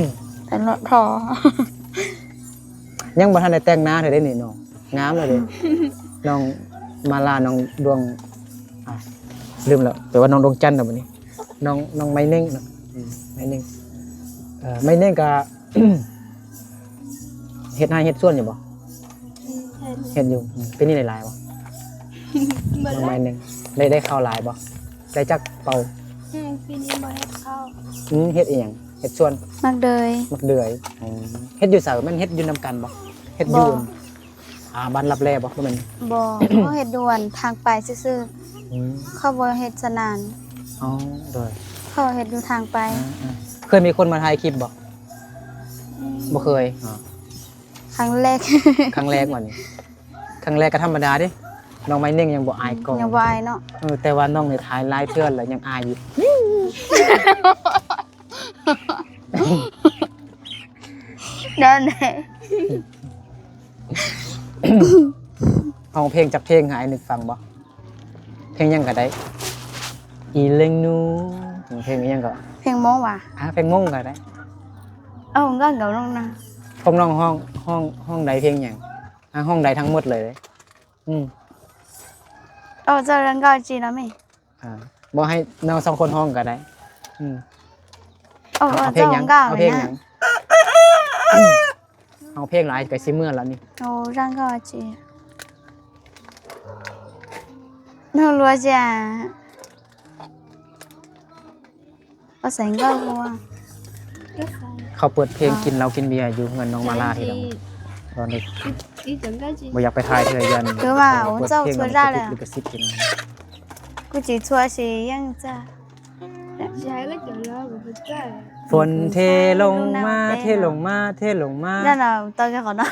ມ ຕະຫຼອດພໍ. ຍັງບໍ່ທັນໄດ້ແຕ່ງໜ້າເທື່ອເດ້ນີ້ນ້ອງ ງາມແລ້ວເດ້. ນ້ອງມາລາ ນ້ອງດວງ ອ່າ ລືມແລ້ວ ແປວ່ານ້ອງດວງຈັນແລ້ວບັດນີ້. ນ້ອງ ນ້ອງໄມເນັ່ງເນາະ. ອືມ ໄມເນັ່ງ ເອີ ໄມເນັ່ງກະ ເຮັດໄຮ່ເຮັດສວນຢູ່ບໍ່? ອືມ ເຮັດ ເຮັດຢູ່. ອືມ ປີນີ້ໄດ້ຫຼາຍບໍ່? ບໍ່ຫຼາຍ. ໄມ້ໜຶ່ງ ໄດ້ ໄດ້ເຂົ້າຫຼາຍບໍ່? ໄດ້ຈັກເປົາ? ອືມ ປີນີ້ບໍ່ເຮັດເຂົ້າ. ອືມ ເຮັດອີ່ຫຍັງ? ເຮັດສວນ? ໝາກເດືອຍ. ໝາກເດືອຍ. ອືມ ເຮັດຢູ່ໃສ? ແມ່ນເຮັດຢູ່ນຳກັນບໍ່? ເຮັດຢູ່ ບໍ່ ອ່າ ບ້ານລັບແລບໍ່? ບໍ່ແມ່ນ. ບໍ່ ເຮົາເຮັດຢູ່ອັນທາງໄປຊື່ໆ. ອືມ ເຂົາບໍ່ເຮັດສະໜານ. ອໍ ໂດຍ ເຂົາເຮັດຢູ່ທາງໄປ. ອ່າໆ ເຄີຍມີຄົນມາຖ່າຍຄລິບບໍ່? ອືມ ບໍ່ເຄີຍ. ອໍ ຄັ້ງແລກ. ຄັ້ງແລກຫວານີ້? ຄັ້ງແລກກໍທຳມະດາເດ້ ນ້ອງໄມ້ເນັ່ງຍັງບໍ່ອາຍກ້ອງ. ອືມ ຍັງບໍ່ອາຍເນາະ. ເອີ ແຕ່ວ່ານ້ອງນີ້ຖ່າຍຫຼາຍເທື່ອແລ້ວຍັງອາຍຢູ່. ນັ້ນແຫຼະ. ຮ້ອງເພງຈັກເພງໃຫ້ອ້າຍນຶກຟັງບໍ່? ເພງຫຍັງກໍໄດ້. ອີເລັງນູ ເພງອີ່ຫຍັງກໍ ເພງມົ້ງຫວາ? ອ່າ ເພງມົ້ງກໍໄດ້. ເອົາ ຮ້ອງກັບນ້ອງນະ ຂອງນ້ອງຮ້ອງ ຮ້ອງ ຮ້ອງໄດ້ເພງຫຍັງ? ອ່າ ຮ້ອງໄດ້ທັງໝົດເລີຍເດ້. ອືມ ເອົາ ເຈົ້າຮ້ອງກັບຈີນະແມ່. ອ່າ ບໍ່ ໃຫ້ນ້ອງສອງຄົນຮ້ອງກໍໄດ້. ອືມ ເອົາ ເອົາ ເອົາເພງຫຍັງ? ເຈົ້າຮ້ອງກັບ ເອົາເພງຫຍັງ? ຮ້ອງເພງຫຼາຍກໍຊິເມື່ອລະນີ້. ໂອ້ ຮ້ອງກັບຈີນ ນ້ອງລັວຈະ ພາສາອັງກິດບໍ່ວ່າ? ເຂົາເປີດເພງກິນເຫຼົ້າກິນເບຍຢູ່ເຮືອນນ້ອງມາລາ ພີ່ນ້ອງ. ຕອນນີ້ບໍ່ຢາກໄປຖ່າຍເທື່ອ ຢ້ານ ຄືວ່າ ໂອ້ ເຈົ້າຊ່ວຍໄດ້ແລ້ວ ລິຂະສິດພີ່ນ້ອງ. ກູຈິຊ່ວຍຊິຍັງຈ້າ ຝົນເທລົງມາ ເທລົງມາ ເທລົງມາ. ນັ້ນນະ ຕອນກັນເນາະ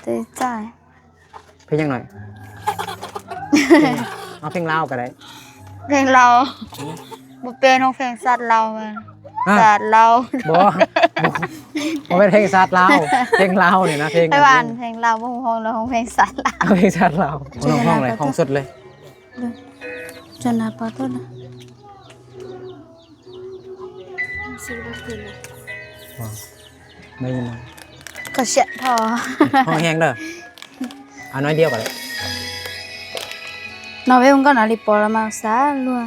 ເຕະຈ່າຍ. ເພງຫຍັງໜ້ອຍ? ເອົາເພງລາວກໍໄດ້. ເພງລາວ ບໍ່ເປັນ ຮ້ອງເພງຊາດລາວ. ຮະ? ຊາດລາວ ບໍ່ ບໍ່ ບໍ່ແມ່ນເພງຊາດລາວ ເພງລາວນີ້ນະ ເພງ ໄປຫວານ ເພງລາວ ບໍ່ຮູ້ຮ້ອງແລ້ວ ຮ້ອງເພງຊາດລາວ ເພງຊາດລາວ. ນ້ອງຮ້ອງເລີຍ ຮ້ອງສົດເລີຍ. ເດີ ຈະໜ້າປາໂຕນະ. ໄດ້ຍິນບໍ່? ກໍເສຍພໍ ຮ້ອງແຮງເດີ ເອົາໜ້ອຍດຽວກໍໄດ້. ນ້ອງໄປເບິ່ງກ່ອນນະ ລິປອລະມາສາລວຍ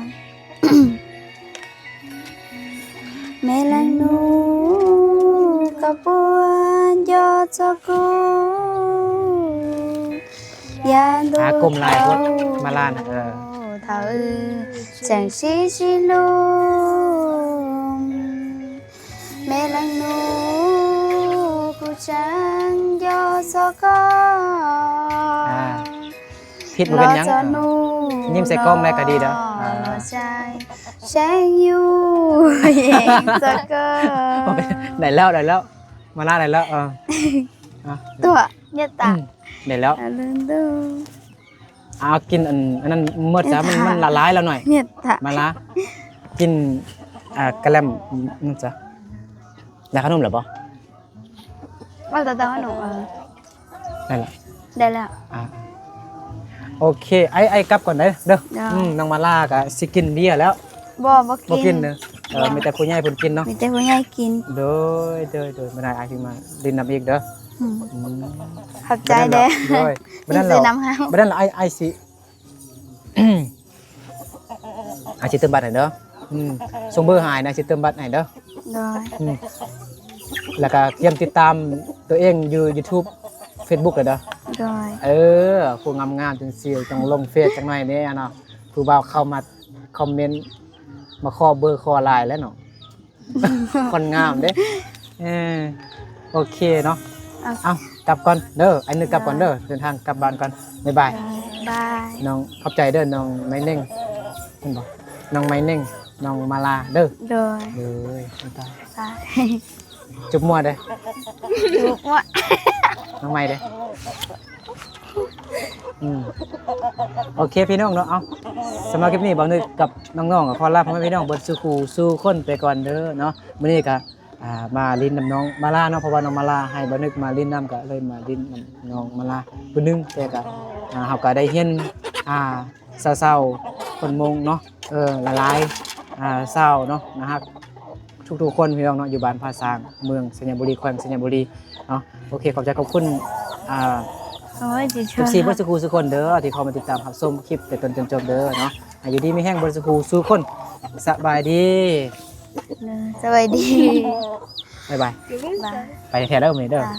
ແມ່ແລງນູກະປວນຢໍຊອກກູ ຢານດູ ອ່າ ກົ້ມຫຼາຍໂພດ ມາລານະ ເອີ ເທົາ ແສງສີສີລຸງ ແມ່ແລງນູກູຈັ່ງຢໍຊອກອ ອ່າ ຜິດບໍ່ເປັນຫຍັງ ຍິ້ມໃສ່ກ້ອງໄດ້ກໍດີເດີ. ອ່າ ແສງຢູ່ ຍິງສະເກີ ໄດ້ແລ້ວ ໄດ້ແລ້ວ ມາລາໄດ້ແລ້ວ. ເອີ ຕົວະ ເມັດຕາ ອືມ ໄດ້ແລ້ວ ອາເລີນດູ ເອົາກິນອັນ ອັນນັ້ນໝົດຊະ ມັນ ມັນລະລາຍແລ້ວໜ້ອຍ ເມັດຕາ ມາລາ ກິນ ອ່າ ກະແລັມ ນັ້ນຊະ. ໄດ້ຂະໜົມແລ້ວບໍ່? ວ່າແຕ່ ແຕ່ວ່າໜູ ເອີ ໄດ້ລະ ໄດ້ແລ້ວ. ອ່າ ໂອເຄ ອ້າຍ ອ້າຍກັບກ່ອນເດີ ເດີ. ອືມ ນ້ອງມາລາກໍຊິກິນເບຍແລ້ວ. ບໍ່ ບໍ່ກິນ ບໍ່ກິນເດີ. ເອີ ມີແຕ່ຜູ້ໃຫຍ່ເພິ່ນກິນເນາະ ມີແຕ່ຜູ້ໃຫຍ່ກິນ. ໂດຍ ໂດຍ ໂດຍ ມື້ໜ້າອ້າຍຊິມາຫຼິ້ນນຳອີກເດີ. ອືມ ອືມ ຂອບໃຈເດີ. ໂດຍ ບັດນັ້ນລະ ບັດນັ້ນລະ ອ້າຍ ອ້າຍຊິ ອາ ຊິເຕີມບັດໃຫ້ເດີ. ອືມ ສົ່ງເບີຫາອ້າຍນະ ຊິເຕີມບັດໃຫ້ເດີ. ໂດຍ ອືມ ແລ້ວກໍກຽມຕິດຕາມຕົວເອງຢູ່ຢູທູບ ເຟສບຸກເດີ. ໂດຍ ເອີ ຜູ້ງາມໆຈັ່ງຊີ້ຕ້ອງລົງເຟສຈັກໜ້ອຍແດ່ເນາະ. ຜູ້ບ່າວເຂົ້າມາຄອມເມັນ ມາຂໍເບີຂໍລາຍແລ້ວເນາະ. ຄົນງາມເດ້. ເອີ ໂອເຄເນາະ. ເອົາ ເອົາ ກັບກ່ອນເດີ ອ້າຍນຶກກັບກ່ອນເດີ. ເດີນທາງກັບບ້ານກ່ອນ ບາຍບາຍ. ບາຍບາຍ ນ້ອງ ຂອບໃຈເດີ ນ້ອງໄມເນັ່ງ ແມ່ນບໍ່? ນ້ອງໄມເນັ່ງ ນ້ອງມາລາເດີ. ໂດຍ ໂດຍ ບາຍບາຍ. ຈຸບມົວເດີ ຈຸບມົວ. ນ້ອງໃໝ່ເດ້. ອືມ ໂອເຄພີ່ນ້ອງເນາະ. ເອົາ ສຳລັບຄລິບນີ້ ບ່າວນຶກກັບນ້ອງໆ ກໍຂໍລາພໍ່ແມ່ພີ່ນ້ອງເບິດສູ່ຄູ່ສູ່ຄົນໄປກ່ອນເດີເນາະ. ມື້ນີ້ກໍ ອ່າ ມາຫຼິ້ນນຳນ້ອງມາລາເນາະ ເພາະວ່ານ້ອງມາລາໃຫ້ບ່າວນຶກມາຫຼິ້ນນຳ ກໍເລີຍມາຫຼິ້ນນຳນ້ອງມາລາຜູ້ໜຶ່ງ. ແຕ່ກໍ ອ່າ ເຮົາກໍໄດ້ເຫັນ ອ່າ ສາວໆ ຄົນມົ້ງເນາະ ເອີ ຫຼາຍໆ ອ່າ ສາວເນາະ ໜ້າຮັກທຸກໆຄົນພີ່ນ້ອງເນາະ ຢູ່ບ້ານຜາຊ້າງ ເມືອງໄຊຍະບູລີ ແຂວງໄຊຍະບູລີເນາະ. ໂອເຄ ຂອບໃຈຂອບຄຸນ ອ່າ ໂອ້ຍ ເອັຟຊີ ເບິດສູ່ຄູ່ສູ່ຄົນເດີ ທີ່ເຂົ້າມາຕິດຕາມຮັບຊົມຄລິບແຕ່ຕົ້ນຈົນຈົບເດີເນາະ. ໃຫ້ຢູ່ດີມີແຮງເບິດສູ່ຄູ່ສູ່ຄົນ. ສະບາຍດີ ເອີ ສະບາຍດີ ບາຍບາຍ. ບາຍ ໄປແທ້ແລ້ວມື້ນີ້ເດີ. ອ່າ